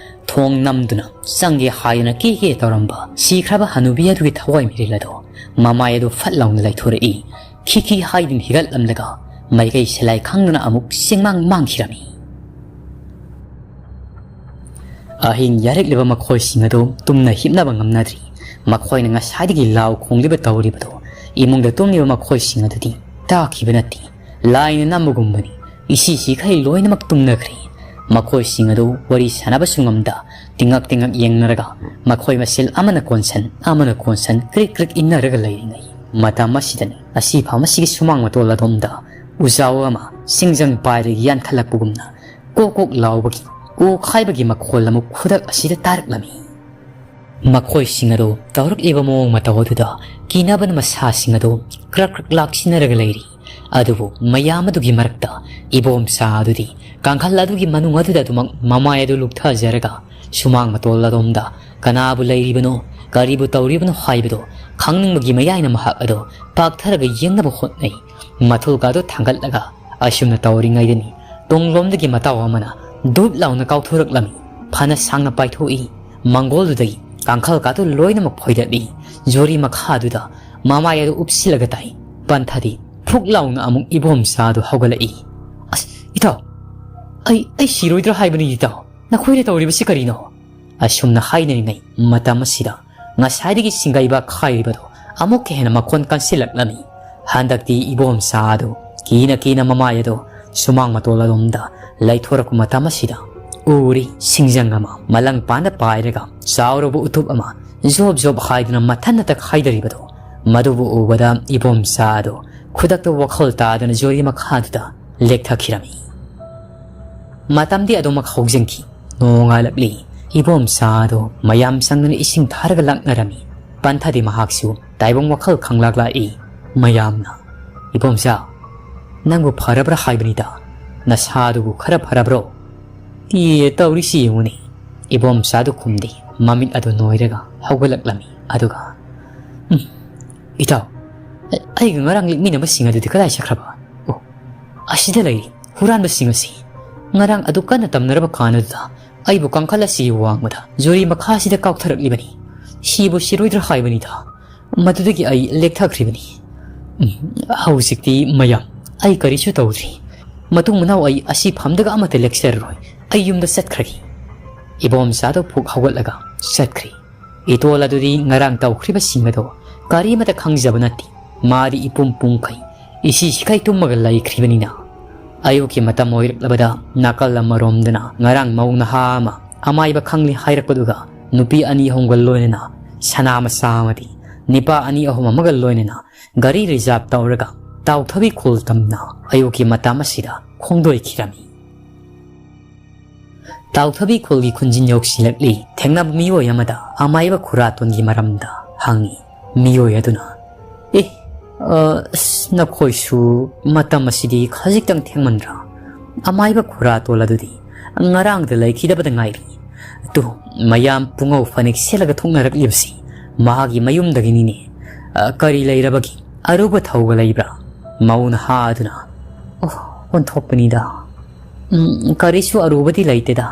ꯊꯣꯡ ꯅꯝꯗꯨꯅ ꯆꯪꯒꯦ ꯍꯥꯏꯗꯨꯅ ꯀꯦ ꯀꯦ ꯇꯧꯔꯝꯕ ꯁꯤꯈ꯭ꯔꯕ ꯍꯅꯨꯕꯤ ꯑꯗꯨꯒꯤ ꯊꯋꯥꯏ ꯃꯤꯔꯤꯜ ꯑꯗꯣ ꯃꯃꯥꯏ ꯑꯗꯨ ꯐꯠ ꯂꯥꯎꯅ ꯂꯩꯊꯣꯔꯛꯏ꯫ ꯈꯤ ꯈꯤ ꯍꯥꯏꯗꯨꯅ ꯍꯤꯒꯠꯂꯝꯂꯒ ꯃꯥꯏꯀꯩ ꯁꯂꯥꯏ ꯈꯪꯗꯅ ꯑꯃꯨꯛ ꯁꯦꯡꯃꯥꯡ ꯃꯥꯡꯈꯤꯔꯝꯃꯤ꯫ ꯑꯍꯤꯡ ꯌꯥꯔꯦꯛꯂꯤꯕ ꯃꯈꯣꯏꯁꯤꯡ ꯑꯗꯨ ꯇꯨꯝꯅ ꯍꯤꯞꯅꯕ ꯉꯝꯅꯗ꯭ꯔꯤ꯫ ꯃꯈꯣꯏꯅ ꯉꯁꯥꯏꯗꯒꯤ ꯂꯥꯎ ꯈꯣꯡꯂꯤꯕ ꯇꯧꯔꯤꯕꯗꯨ ꯏꯃꯨꯡꯗ ꯇꯨꯝꯂꯤꯕ ꯃꯈꯣꯏꯁꯤꯡ ꯑꯗꯨꯗꯤ ꯇꯥꯈꯤꯕ ꯅꯠꯇꯦ꯫ ꯂꯥꯏꯅ ꯅꯝꯕꯒꯨꯝꯕꯅꯤ꯫ ꯏꯁꯤ ꯁꯤꯈꯩ ꯂꯣꯏꯅꯃꯛ ꯇꯨꯝꯅꯈ꯭ꯔꯦ꯫ ꯃꯈꯣꯏꯁꯤꯡ ꯑꯗꯨ ꯋꯥꯔꯤ ꯁꯥꯟꯅꯕꯁꯨ ꯉꯝꯗ ꯇꯤꯉꯛ ꯇꯤꯉꯛ ꯌꯦꯡꯅꯔꯒ ꯃꯈꯣꯏ ꯃꯁꯦꯜ ꯑꯃꯅ ꯀꯣꯟꯁꯟ ꯑꯃꯅ ꯀꯣꯟꯁꯟ ꯀ꯭ꯔꯤꯛ ꯀ꯭ꯔꯤꯛ ꯏꯟꯅꯔꯒ ꯂꯩꯔꯤꯉꯩ ꯃꯇꯝ ꯑꯁꯤꯗꯅꯤ ꯑꯁꯤꯐꯥꯎ ꯃꯁꯤꯒꯤ ꯁꯨꯃꯥꯡ ꯃꯇꯣꯜ ꯑꯗꯣꯝꯗ ꯎꯖꯥꯎ ꯑꯃ ꯁꯤꯡꯖꯪ ꯄꯥꯏꯔꯒ ꯌꯥꯟꯈꯠꯂꯛꯄꯒꯨꯝꯅ ꯀꯣꯛ ꯀꯣꯛ ꯂꯥꯎꯕꯒꯤ ꯑꯣꯈꯥꯏꯕꯒꯤ ꯃꯈꯣꯜ ꯑꯃ ꯈꯨꯗꯛ ꯑꯁꯤꯗ ꯇꯥꯔꯛꯂꯝꯃꯤ꯫ ꯃꯈꯣꯏꯁꯤꯡ ꯑꯗꯨ ꯇꯧꯔꯛꯂꯤꯕ ꯃꯑꯣꯡ ꯃꯇꯧ ꯑꯗꯨꯗ ꯀꯤꯅꯕꯅ ꯃꯁꯥꯁꯤꯡ ꯑꯗꯨ ꯀ꯭ꯔꯛ ꯀ꯭ꯔꯛ ꯂꯥꯛꯁꯤꯟꯅꯔꯒ ꯂꯩꯔꯤ꯫ ꯑꯗꯨꯕꯨ ꯃꯌꯥꯝ ꯑꯗꯨꯒꯤ ꯃꯔꯛꯇ ꯏꯕꯣꯝꯆꯥ ꯑꯗꯨꯗꯤ ꯀꯥꯡꯈꯜ ꯑꯗꯨꯒꯤ ꯃꯅꯨꯡ ꯑꯗꯨꯗ ꯑꯗꯨꯃꯛ ꯃꯃꯥꯏ ꯑꯗꯨ ꯂꯨꯞꯊꯖꯔꯒ ꯁꯨꯃꯥꯡ ꯃꯇꯣꯜ ꯑꯗꯣꯝꯗ ꯀꯅꯥꯕꯨ ꯂꯩꯔꯤꯕꯅꯣ, ꯀꯔꯤꯕꯨ ꯇꯧꯔꯤꯕꯅꯣ ꯍꯥꯏꯕꯗꯨ ꯈꯪꯅꯤꯡꯕꯒꯤ ꯃꯌꯥꯏꯅ ꯃꯍꯥꯛ ꯑꯗꯨ ꯄꯥꯛꯊꯔꯒ ꯌꯦꯡꯅꯕ ꯍꯣꯠꯅꯩ꯫ ꯃꯊꯨꯜꯒꯗꯨ ꯊꯥꯡꯒꯠꯂꯒ ꯑꯁꯨꯝꯅ ꯇꯧꯔꯤꯉꯩꯗꯅꯤ ꯇꯨꯡꯂꯣꯝꯗꯒꯤ ꯃꯇꯥꯎ ꯑꯃꯅ ꯗꯨꯞ ꯂꯥꯎꯅ ꯀꯥꯎꯊꯣꯔꯛꯂꯝꯃꯤ꯫ ꯐꯅ ꯁꯥꯡꯅ ꯄꯥꯏꯊꯣꯛꯏ꯫ ꯃꯪꯒꯣꯜꯗꯨꯗꯒꯤ ꯀꯥꯡꯈꯜ ꯀꯥꯗꯨ ꯂꯣꯏꯅꯃꯛ ꯐꯣꯏꯗꯠꯂꯤ꯫ ꯖꯣꯔꯤ ꯃꯈꯥꯗꯨꯗ ꯃꯃꯥꯏ ꯑꯗꯨ ꯎꯞꯁꯤꯜꯂꯒ ꯇꯥꯏ꯫ ꯄꯟꯊꯗꯤ ꯐꯨꯛ ꯂꯥꯎꯅ ꯑꯃꯨꯛ ꯏꯕꯣꯝꯆꯥꯗꯨ ꯍꯧꯒꯠꯂꯛꯏ꯫ "ꯑꯁ, ꯏꯇꯥꯎ, ꯑꯩ, ꯑꯩ ꯁꯤꯔꯣꯏꯗ꯭ꯔꯥ ꯍꯥꯏꯕꯅꯤ ꯏꯇꯥꯎ꯫ ꯅꯈꯣꯏꯅ ꯇꯧꯔꯤꯕꯁꯤ ꯀꯔꯤꯅꯣ?" ꯑꯁꯨꯝꯅ ꯍꯥꯏꯅꯔꯤꯉꯩ ꯃꯇꯝ ꯑꯁꯤꯗ ꯉꯁꯥꯏꯗꯒꯤ ꯁꯤꯡꯒꯩꯕ ꯈꯥꯏꯔꯤꯕꯗꯨ ꯑꯃꯨꯛꯀ ꯍꯦꯟꯅ ꯃꯈꯣꯟ ꯀꯟꯁꯤꯜꯂꯛꯂꯝꯃꯤ꯫ ꯍꯟꯗꯛꯇꯤ ꯏꯕꯣꯝꯆꯥ ꯑꯗꯨ ꯀꯤꯅ ꯀꯤꯅ ꯃꯃꯥꯏ ꯑꯗꯨ ꯁꯨꯃꯥꯡ ꯃꯇꯣꯜ ꯑꯗꯣꯝꯗ ꯂꯩꯊꯣꯔꯛꯄ ꯃꯇꯝ ꯑꯁꯤꯗ ꯎꯔꯤ ꯁꯤꯡꯖꯪ ꯑꯃ ꯃꯂꯪ ꯄꯥꯟꯗ ꯄꯥꯏꯔꯒ ꯆꯥꯎꯔꯕ ꯎꯇꯨꯞ ꯑꯃ ꯖꯣꯞ ꯖꯣꯞ ꯍꯥꯏꯗꯨꯅ ꯃꯊꯟꯅꯇ ꯈꯥꯏꯗꯔꯤꯕꯗꯨ꯫ ꯃꯗꯨꯕꯨ ꯎꯕꯗ ꯏꯕꯣꯝꯆꯥ ꯑꯗꯨ ꯈꯨꯗꯛꯇ ꯋꯥꯈꯜ ꯇꯥꯗꯅ ꯖꯣꯔꯤ ꯃꯈꯥꯗꯨꯗ ꯂꯦꯛꯊꯈꯤꯔꯝꯃꯤ꯫ ꯃꯇꯝꯗꯤ ꯑꯗꯨꯃꯛ ꯍꯧꯖꯤꯟꯈꯤ꯫ ꯅꯣꯡꯉꯥꯜꯂꯛꯂꯤ꯫ ꯏꯕꯣꯝꯆꯥꯗꯣ ꯃꯌꯥꯝ ꯆꯪꯗꯨꯅ ꯏꯁꯤꯡ ꯊꯥꯔꯒ ꯂꯥꯛꯅꯔꯝꯃꯤ꯫ ꯄꯟꯊꯗꯤ ꯃꯍꯥꯛꯁꯨ ꯇꯥꯏꯕꯪ ꯋꯥꯈꯜ ꯈꯪꯂꯥꯛ ꯂꯥꯛꯏ꯫ ꯃꯌꯥꯝꯅ, "ꯏꯕꯣꯝꯆꯥ, ꯅꯪꯕꯨ ꯐꯔꯕ꯭ꯔꯥ ꯍꯥꯏꯕꯅꯤꯗ, ꯅꯁꯥꯗꯨꯕꯨ ꯈꯔ ꯐꯔꯕ꯭ꯔꯣ?" "ꯏ, ꯇꯧꯔꯤꯁꯤ ꯌꯦꯡꯉꯨꯅꯦ꯫" ꯏꯕꯣꯝꯆꯥꯗꯨ ꯈꯨꯝꯗꯦ, ꯃꯃꯤꯠ ꯑꯗꯨ ꯅꯣꯏꯔꯒ ꯍꯧꯒꯠꯂꯛꯂꯝꯃꯤ꯫ ꯑꯗꯨꯒ, "ꯎꯝ, ꯏꯇꯥꯎ, ꯑꯩꯒ ꯉꯔꯥꯡ ꯂꯤꯛꯃꯤꯟꯅꯕꯁꯤꯡ ꯑꯗꯨꯗꯤ ꯀꯗꯥꯏ ꯆꯠꯈ꯭ꯔꯕ? ꯑꯣ, ꯑꯁꯤꯗ ꯂꯩꯔꯤ, ꯍꯨꯔꯥꯟꯕꯁꯤꯡ ꯑꯁꯤ꯫ ꯉꯔꯥꯡ ꯑꯗꯨ ꯀꯟꯅ ꯇꯝꯅꯔꯕ ꯀꯥꯟ ꯑꯗꯨꯗ ꯑꯩꯕꯨ ꯀꯥꯡꯈꯜ ꯑꯁꯤꯒꯤ ꯋꯥꯡꯃꯗ ꯖꯨꯔꯤ ꯃꯈꯥꯁꯤꯗ ꯀꯥꯎꯊꯔꯛꯂꯤꯕꯅꯤ꯫ ꯁꯤꯕꯨ ꯁꯤꯔꯣꯏꯗ꯭ꯔꯥ ꯍꯥꯏꯕꯅꯤꯗ꯫ ꯃꯗꯨꯗꯒꯤ ꯑꯩ ꯂꯦꯛꯊꯈ꯭ꯔꯤꯕꯅꯤ꯫ ꯎꯝ, ꯍꯧꯖꯤꯛꯇꯤ ꯃꯌꯥꯝ, ꯑꯩ ꯀꯔꯤꯁꯨ ꯇꯧꯗ꯭ꯔꯤ꯫ ꯃꯇꯨꯡ ꯃꯅꯥꯎ ꯑꯩ ꯑꯁꯤ ꯐꯝꯗꯒ ꯑꯃꯠꯇ ꯂꯦꯛꯆꯔꯔꯣꯏ꯫ ꯑꯩ ꯌꯨꯝꯗ ꯆꯠꯈ꯭ꯔꯒꯦ꯫" ꯏꯕꯣꯝꯆꯥꯗꯣ ꯐꯨꯛ ꯍꯧꯒꯠꯂꯒ ꯆꯠꯈ꯭ꯔꯤ꯫ ꯏꯇꯣꯜ ꯑꯗꯨꯗꯤ ꯉꯔꯥꯡ ꯇꯧꯈ꯭ꯔꯤꯕꯁꯤꯡ ꯑꯗꯣ ꯀꯔꯤꯃꯠꯇ ꯈꯪꯖꯕ ꯅꯠꯇꯦ꯫ ꯃꯥꯗꯤ ꯏꯄꯨꯝ ꯄꯨꯝꯈꯩ, ꯏꯁꯤ ꯁꯤꯈꯩ ꯇꯨꯝꯃꯒ ꯂꯩꯈ꯭ꯔꯤꯕꯅꯤꯅ꯫ ꯑꯌꯨꯛꯀꯤ ꯃꯇꯝ ꯑꯣꯏꯔꯛꯂꯕꯗ ꯅꯥꯀꯜ ꯑꯃꯔꯣꯝꯗꯅ ꯉꯔꯥꯡ ꯃꯧ ꯅꯍꯥ ꯑꯃ ꯑꯃꯥꯏꯕ ꯈꯪꯂꯦ ꯍꯥꯏꯔꯛꯄꯗꯨꯒ ꯅꯨꯄꯤ ꯑꯅꯤ ꯑꯍꯨꯝꯒ ꯂꯣꯏꯅꯅ ꯁꯅꯥ ꯃꯆꯥ ꯑꯃꯗꯤ ꯅꯤꯄꯥ ꯑꯅꯤ ꯑꯍꯨꯝ ꯑꯃꯒ ꯂꯣꯏꯅꯅ ꯒꯥꯔꯤ ꯔꯤꯖꯥꯕ ꯇꯧꯔꯒ ꯇꯥꯎꯊꯕꯤ ꯈꯨꯜ ꯇꯝꯅ ꯑꯌꯨꯛꯀꯤ ꯃꯇꯝ ꯑꯁꯤꯗ ꯈꯣꯡꯗꯣꯏꯈꯤꯔꯝꯃꯤ꯫ ꯇꯥꯎꯊꯕꯤ ꯈꯨꯜꯒꯤ ꯈꯨꯟꯖꯤꯟ ꯌꯧꯁꯤꯜꯂꯛꯂꯤ꯫ ꯊꯦꯡꯅꯕ ꯃꯤꯑꯣꯏ ꯑꯃꯗ ꯑꯃꯥꯏꯕ ꯈꯨꯔꯥꯇꯣꯟꯒꯤ ꯃꯔꯝꯗ ꯍꯪꯉꯤ꯫ ꯃꯤꯑꯣꯏ ꯑꯗꯨꯅ, "ꯑꯦ, ꯑ, ꯑꯁ, ꯅꯈꯣꯏꯁꯨ ꯃꯇꯝ ꯑꯁꯤꯗꯤ ꯈꯖꯤꯛꯇꯪ ꯊꯦꯡꯃꯟꯗ꯭ꯔꯥ? ꯑꯃꯥꯏꯕ ꯈꯨꯔꯥꯇꯣꯜ ꯑꯗꯨꯗꯤ ꯉꯔꯥꯡꯗ ꯂꯩꯈꯤꯗꯕꯗ ꯉꯥꯏꯔꯤ꯫ ꯇꯨ, ꯃꯌꯥꯝ ꯄꯨꯡꯉꯧ ꯐꯅꯦꯛ ꯁꯦꯠꯂꯒ ꯊꯣꯛꯅꯔꯛꯂꯤꯕꯁꯤ ꯃꯍꯥꯛꯀꯤ ꯃꯌꯨꯝꯗꯒꯤꯅꯤꯅꯦ꯫ ꯑ, ꯀꯔꯤ ꯂꯩꯔꯕꯒꯦ? ꯑꯔꯨꯕ ꯊꯧꯒ ꯂꯩꯕ꯭ꯔꯥ?" ꯃꯧ ꯅꯍꯥ ꯑꯗꯨꯅ, "ꯑꯣ, ꯑꯣꯟꯊꯣꯛꯄꯅꯤꯗ꯫ ꯎꯝ, ꯀꯔꯤꯁꯨ ꯑꯔꯨꯕꯗꯤ ꯂꯩꯇꯦꯗ꯫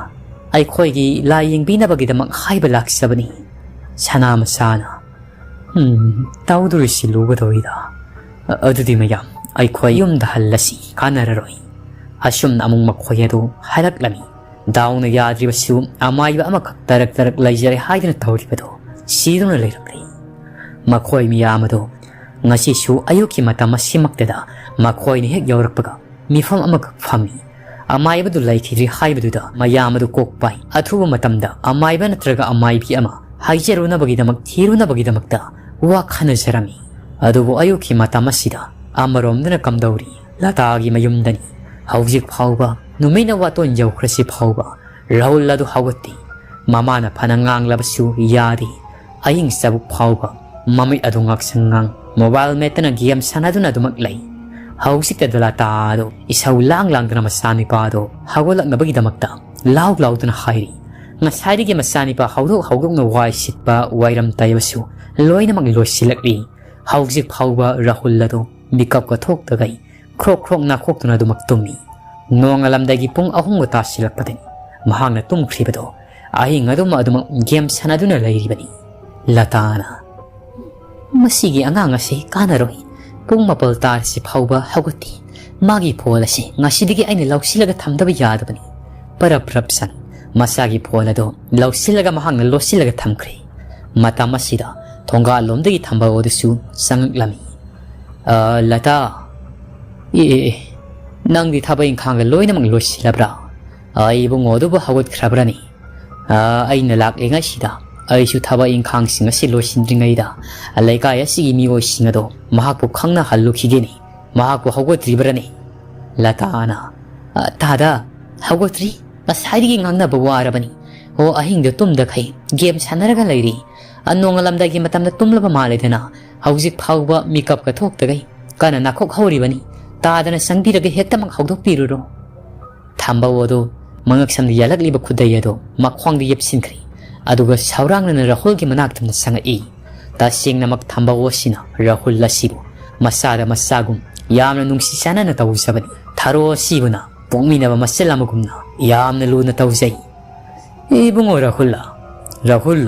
ꯑꯩꯈꯣꯏꯒꯤ ꯂꯥꯏ ꯌꯦꯡꯕꯤꯅꯕꯒꯤꯗꯃꯛ ꯍꯥꯏꯕ ꯂꯥꯛꯆꯕꯅꯤ꯫" ꯁꯅꯥ ꯃꯆꯥꯅ, "ꯎꯝ, ꯇꯧꯗꯣꯔꯤꯁꯤ ꯂꯨꯒꯗꯧꯔꯤꯗ꯫ ꯑ-, ꯑꯗꯨꯗꯤ ꯃꯌꯥꯝ, ꯑꯩꯈꯣꯏ ꯌꯨꯝꯗ ꯍꯜꯂꯁꯤ, ꯀꯥꯟꯅꯔꯔꯣꯏ꯫" ꯑꯁꯨꯝꯅ ꯑꯃꯨꯛ ꯃꯈꯣꯏ ꯑꯗꯨ ꯍꯜꯂꯛꯂꯝꯃꯤ꯫ ꯗꯥꯎꯅ ꯌꯥꯗ꯭ꯔꯤꯕꯁꯨ ꯑꯃꯥꯏꯕ ꯑꯃꯈꯛ ꯇꯔꯛ ꯇꯔꯛ ꯂꯩꯖꯔꯦ ꯍꯥꯏꯗꯨꯅ ꯇꯧꯔꯤꯕꯗꯨ ꯁꯤꯗꯨꯅ ꯂꯩꯔꯝꯂꯦ꯫ ꯃꯈꯣꯏ ꯃꯤꯌꯥꯝ ꯑꯗꯨ ꯉꯁꯤꯁꯨ ꯑꯌꯨꯛꯀꯤ ꯃꯇꯝ ꯑꯁꯤꯃꯛꯇꯗ ꯃꯈꯣꯏꯅ ꯍꯦꯛ ꯌꯧꯔꯛꯄꯒ ꯃꯤꯐꯝ ꯑꯃꯈꯛ ꯐꯝꯃꯤ꯫ ꯑꯃꯥꯏꯕꯗꯨ ꯂꯩꯈꯤꯗ꯭ꯔꯤ ꯍꯥꯏꯕꯗꯨꯗ ꯃꯌꯥꯝ ꯑꯗꯨ ꯀꯣꯛ ꯄꯥꯏ꯫ ꯑꯊꯨꯕ ꯃꯇꯝꯗ ꯑꯃꯥꯏꯕ ꯅꯠꯇ꯭ꯔꯒ ꯑꯃꯥꯏꯕꯤ ꯑꯃ ꯍꯥꯏꯖꯔꯨꯅꯕꯒꯤꯗꯃꯛ, ꯊꯤꯔꯨꯅꯕꯒꯤꯗꯃꯛꯇ ꯋꯥ ꯈꯟꯅꯖꯔꯝꯃꯤ꯫ ꯑꯗꯨꯕꯨ ꯑꯌꯨꯛꯀꯤ ꯃꯇꯝ ꯑꯁꯤꯗ ꯑꯃꯔꯣꯝꯗꯅ ꯀꯝꯗꯧꯔꯤ? ꯂꯇꯥꯒꯤ ꯃꯌꯨꯝꯗꯅꯤ꯫ ꯍꯧꯖꯤꯛ ꯐꯥꯎꯕ ꯅꯨꯃꯤꯠꯅ ꯋꯥꯇꯣꯟ ꯌꯧꯈ꯭ꯔꯁꯤ ꯐꯥꯎꯕ ꯔꯥꯍꯨꯜ ꯑꯗꯨ ꯍꯧꯒꯠꯇꯦ꯫ ꯃꯃꯥꯅ ꯐꯅ ꯉꯥꯡꯂꯕꯁꯨ ꯌꯥꯗꯦ꯫ ꯑꯍꯤꯡ ꯆꯕꯨꯛ ꯐꯥꯎꯕ ꯃꯃꯤꯠ ꯑꯗꯨ ꯉꯥꯛꯁꯪ ꯉꯥꯡ mobile ꯃꯦꯠꯇꯅ game ꯁꯥꯟꯅꯗꯨꯅ ꯑꯗꯨꯃꯛ ꯂꯩ꯫ ꯍꯧꯖꯤꯛꯇꯗ ꯂꯇꯥ ꯑꯗꯨ ꯏꯁꯧ ꯂꯥꯡ ꯂꯥꯡꯗꯨꯅ ꯃꯆꯥꯅꯤꯄꯥꯗꯨ ꯍꯧꯒꯠꯂꯛꯅꯕꯒꯤꯗꯃꯛꯇ ꯂꯥꯎ ꯂꯥꯎꯗꯨꯅ ꯍꯥꯏꯔꯤ꯫ ꯉꯁꯥꯏꯗꯒꯤ ꯃꯆꯥꯅꯤꯄꯥ ꯍꯧꯗꯣꯛ ꯍꯧꯗꯣꯛꯅ ꯋꯥꯏ ꯁꯤꯠꯄ, ꯋꯥꯏꯔꯝ ꯇꯩꯕꯁꯨ ꯂꯣꯏꯅꯃꯛ ꯂꯣꯏꯁꯤꯜꯂꯛꯂꯤ꯫ ꯍꯧꯖꯤꯛ ꯐꯥꯎꯕ ꯔꯥꯍꯨꯜ ꯑꯗꯨ ꯃꯤꯀꯞꯀ ꯊꯣꯛꯇꯈꯩ ꯈ꯭ꯔꯣꯛ ꯈ꯭ꯔꯣꯛ ꯅꯥꯈꯣꯛꯇꯨꯅ ꯑꯗꯨꯃꯛ ꯇꯨꯝꯃꯤ꯫ ꯅꯣꯡꯉꯥꯜꯂꯝꯗꯥꯏꯒꯤ ꯄꯨꯡ ꯑꯍꯨꯝꯒ ꯇꯥꯁꯤꯜꯂꯛꯄꯗꯅꯤ ꯃꯍꯥꯛꯅ ꯇꯨꯝꯈ꯭ꯔꯤꯕꯗꯣ꯫ ꯑꯍꯤꯡ ꯑꯗꯨꯃ ꯑꯗꯨꯃꯛ game ꯁꯥꯟꯅꯗꯨꯅ ꯂꯩꯔꯤꯕꯅꯤ꯫ ꯂꯇꯥꯅ, "ꯃꯁꯤꯒꯤ ꯑꯉꯥꯡ ꯑꯁꯤ ꯀꯥꯟꯅꯔꯣꯏ꯫ ꯄꯨꯡ ꯃꯥꯄꯜ ꯇꯥꯔꯁꯤ ꯐꯥꯎꯕ ꯍꯧꯒꯠꯇꯦ꯫ ꯃꯥꯒꯤ phone ꯑꯁꯤ ꯉꯁꯤꯗꯒꯤ ꯑꯩꯅ ꯂꯧꯁꯤꯜꯂꯒ ꯊꯝꯗꯕ ꯌꯥꯗꯕꯅꯤ"꯫ ꯄꯔꯞ ꯄꯔꯞ ꯁꯟ ꯃꯁꯥꯒꯤ phone ꯑꯗꯨ ꯂꯧꯁꯤꯜꯂꯒ ꯃꯍꯥꯛꯅ ꯂꯣꯠꯁꯤꯜꯂꯒ ꯊꯝꯈ꯭ꯔꯦ꯫ ꯃꯇꯝ ꯑꯁꯤꯗ ꯊꯣꯡꯒꯥꯜꯂꯣꯝꯗꯒꯤ ꯊꯝꯕꯧ ꯑꯗꯨꯁꯨ ꯆꯪꯂꯛꯂꯝꯃꯤ꯫ "ꯑ, ꯂꯇꯥ꯫ ꯑꯦ, ꯑꯦ, ꯑꯦ, ꯅꯪꯗꯤ ꯊꯕꯛ ꯏꯪꯈꯥꯡꯒ ꯂꯣꯏꯅꯃꯛ ꯂꯣꯏꯁꯤꯜꯂꯕ꯭ꯔꯥ? ꯑ, ꯏꯕꯨꯡꯉꯣ ꯑꯗꯨꯕꯨ ꯍꯧꯒꯠꯈ꯭ꯔꯕ꯭ꯔꯅꯤ? ꯑ, ꯑꯩꯅ ꯂꯥꯛꯂꯤꯉꯩꯁꯤꯗ ꯑꯩꯁꯨ ꯊꯕꯛ ꯏꯪꯈꯥꯡꯁꯤꯡ ꯑꯁꯤ ꯂꯣꯏꯁꯤꯟꯗ꯭ꯔꯤꯉꯩꯗ ꯂꯩꯀꯥꯏ ꯑꯁꯤꯒꯤ ꯃꯤꯑꯣꯏꯁꯤꯡ ꯑꯗꯣ ꯃꯍꯥꯛꯄꯨ ꯈꯪꯅꯍꯜꯂꯨꯈꯤꯒꯦꯅꯤ꯫ ꯃꯍꯥꯛꯄꯨ ꯍꯧꯒꯠꯇ꯭ꯔꯤꯕ꯭ꯔꯅꯤ?" ꯂꯇꯥꯅ, "ꯑ, ꯇꯥꯗ, ꯍꯧꯒꯠꯇ꯭ꯔꯤ꯫ ꯉꯁꯥꯏꯗꯒꯤ ꯉꯥꯡꯅꯕ ꯋꯥꯔꯕꯅꯤ꯫ ꯑꯣ, ꯑꯍꯤꯡꯗ ꯇꯨꯝꯗꯈꯩ game ꯁꯥꯟꯅꯔꯒ ꯂꯩꯔꯤ꯫ ꯑ, ꯅꯣꯡꯉꯥꯜꯂꯝꯗꯥꯏꯒꯤ ꯃꯇꯝꯗ ꯇꯨꯝꯂꯕ ꯃꯥꯜꯂꯦꯗꯅ꯫ ꯍꯧꯖꯤꯛ ꯐꯥꯎꯕ ꯃꯤꯀꯞꯀ ꯊꯣꯛꯇꯈꯩ ꯀꯟꯅ ꯅꯥꯈꯣꯛ ꯍꯧꯔꯤꯕꯅꯤ꯫ ꯇꯥꯗꯅ ꯆꯪꯕꯤꯔꯒ ꯍꯦꯛꯇꯃꯛ ꯍꯧꯗꯣꯛꯄꯤꯔꯨꯔꯣ"꯫ ꯊꯝꯕꯧ ꯑꯗꯨ ꯃꯉꯛꯁꯝꯗ ꯌꯥꯜꯂꯛꯂꯤꯕ ꯈꯨꯗꯩ ꯑꯗꯨ ꯃꯈ꯭ꯋꯥꯡꯗ ꯌꯦꯞꯁꯤꯟꯈ꯭ꯔꯦ꯫ ꯑꯗꯨꯒ ꯁꯥꯎꯔꯥꯡꯅꯅ ꯔꯥꯍꯨꯜꯒꯤ ꯃꯅꯥꯛꯇ ꯆꯪꯉꯛꯏ꯫ ꯇꯁꯦꯡꯅꯃꯛ ꯊꯝꯕꯧ ꯑꯁꯤꯅ ꯔꯥꯍꯨꯜ ꯑꯁꯤꯕꯨ ꯃꯆꯥꯗ ꯃꯆꯥꯒꯨꯝ ꯌꯥꯝꯅ ꯅꯨꯡꯁꯤ ꯆꯥꯟꯅꯅ ꯇꯧꯖꯕꯅꯤ꯫ ꯊꯔꯣ ꯑꯁꯤꯕꯨꯅ ꯄꯣꯛꯃꯤꯟꯅꯕ ꯃꯆꯜ ꯑꯃꯒꯨꯝꯅ ꯌꯥꯝꯅ ꯂꯨꯅ ꯇꯧꯖꯩ꯫ "ꯏꯕꯨꯡꯉꯣ ꯔꯥꯍꯨꯜ, ꯔꯥꯍꯨꯜ,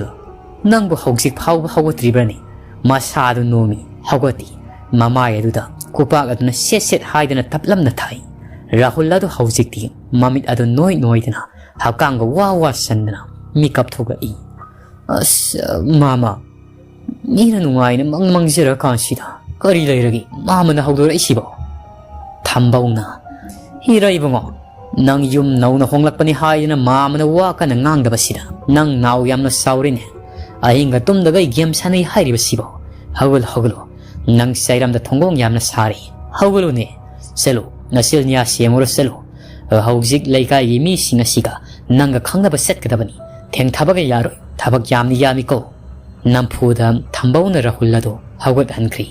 ꯅꯪꯕꯨ ꯍꯧꯖꯤꯛ ꯐꯥꯎꯕ ꯍꯧꯒꯠꯇ꯭ꯔꯤꯕ꯭ꯔꯅꯦ?" ꯃꯁꯥ ꯑꯗꯨ ꯅꯣꯝꯃꯤ, ꯍꯧꯒꯠꯇꯦ꯫ ꯃꯃꯥꯏ ꯑꯗꯨꯗ ꯈꯨꯄꯥꯛ ꯑꯗꯨꯅ ꯁꯦꯠ ꯁꯦꯠ ꯍꯥꯏꯗꯅ ꯇꯞꯂꯞꯅ ꯊꯥꯏ꯫ ꯔꯥꯍꯨꯜ ꯑꯗꯨ ꯍꯧꯖꯤꯛꯇꯤ ꯃꯃꯤꯠ ꯑꯗꯨ ꯅꯣꯏ ꯅꯣꯏꯗꯅ ꯍꯛꯀꯥꯡꯒ ꯋꯥ ꯋꯥ ꯁꯟꯗꯅ ꯃꯤꯀꯞ ꯊꯣꯛꯂꯛꯏ꯫ "ꯑꯁ, ꯃꯥꯃ, ꯃꯤꯅ ꯅꯨꯡꯉꯥꯏꯅ ꯃꯪ ꯃꯪꯖꯔꯀꯥꯟꯁꯤꯗ ꯀꯔꯤ ꯂꯩꯔꯒꯦ ꯃꯥꯃꯅ ꯍꯧꯗꯣꯔꯛꯏꯁꯤꯕꯣ?" ꯊꯝꯕꯧꯅ, "ꯍꯤꯔ ꯏꯕꯨꯡꯉꯣ, ꯅꯪ ꯌꯨꯝ ꯅꯧꯅ ꯍꯣꯡꯂꯛꯄꯅꯤ ꯍꯥꯏꯗꯅ ꯃꯥꯃꯅ ꯋꯥ ꯀꯟꯅ ꯉꯥꯡꯗꯕꯁꯤꯗ ꯅꯪ ꯅꯥꯎ ꯌꯥꯝꯅ ꯆꯥꯎꯔꯤꯅꯦ꯫ ꯑꯍꯤꯡꯒ ꯇꯨꯝꯗꯒꯩ game ꯁꯥꯟꯅꯩ ꯍꯥꯏꯔꯤꯕꯁꯤꯕꯣ? ꯍꯧꯒꯠꯂꯨ, ꯍꯧꯒꯠꯂꯨ꯫ ꯅꯪ ꯆꯩꯔꯝꯗ ꯊꯣꯡꯒꯣꯡ ꯌꯥꯝꯅ ꯁꯥꯔꯤ꯫ ꯍꯧꯒꯠꯂꯨꯅꯦ꯫ ꯆꯠꯂꯨ, ꯅꯆꯤꯜ ꯅꯤꯌꯥ ꯁꯦꯝꯃꯨꯔꯣ, ꯆꯠꯂꯨ꯫ ꯍꯧꯖꯤꯛ ꯂꯩꯀꯥꯏꯒꯤ ꯃꯤꯁꯤꯡ ꯑꯁꯤꯒ ꯅꯪꯒ ꯈꯪꯅꯕ ꯆꯠꯀꯗꯕꯅꯤ꯫ ꯊꯦꯡꯊꯕꯒ ꯌꯥꯔꯣꯏ, ꯊꯕꯛ ꯌꯥꯝꯅ ꯌꯥꯝꯃꯤꯀꯣ꯫ ꯅꯝꯐꯨꯗ ꯊꯝꯕꯧꯅ ꯔꯥꯍꯨꯜ ꯑꯗꯨ ꯍꯧꯒꯠꯍꯟꯈ꯭ꯔꯤ꯫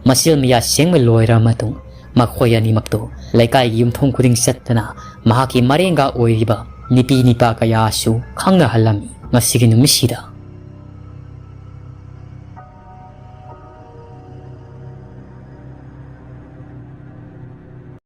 ꯃꯆꯤꯜ ꯃꯌꯥ ꯁꯦꯡꯕ ꯂꯣꯏꯔꯕ ꯃꯇꯨꯡ ꯃꯈꯣꯏ ꯑꯅꯤꯃꯛꯇꯨ ꯂꯩꯀꯥꯏꯒꯤ ꯌꯨꯝꯊꯣꯡ ꯈꯨꯗꯤꯡ ꯆꯠꯇꯅ ꯃꯍꯥꯛꯀꯤ ꯃꯔꯦꯡꯒ ꯑꯣꯏꯔꯤꯕ ꯅꯨꯄꯤ ꯅꯨꯄꯥ ꯀꯌꯥꯁꯨ ꯈꯪꯅꯍꯜꯂꯝꯃꯤ꯫ ꯃꯁꯤꯒꯤ ꯅꯨꯃꯤꯠꯁꯤꯗ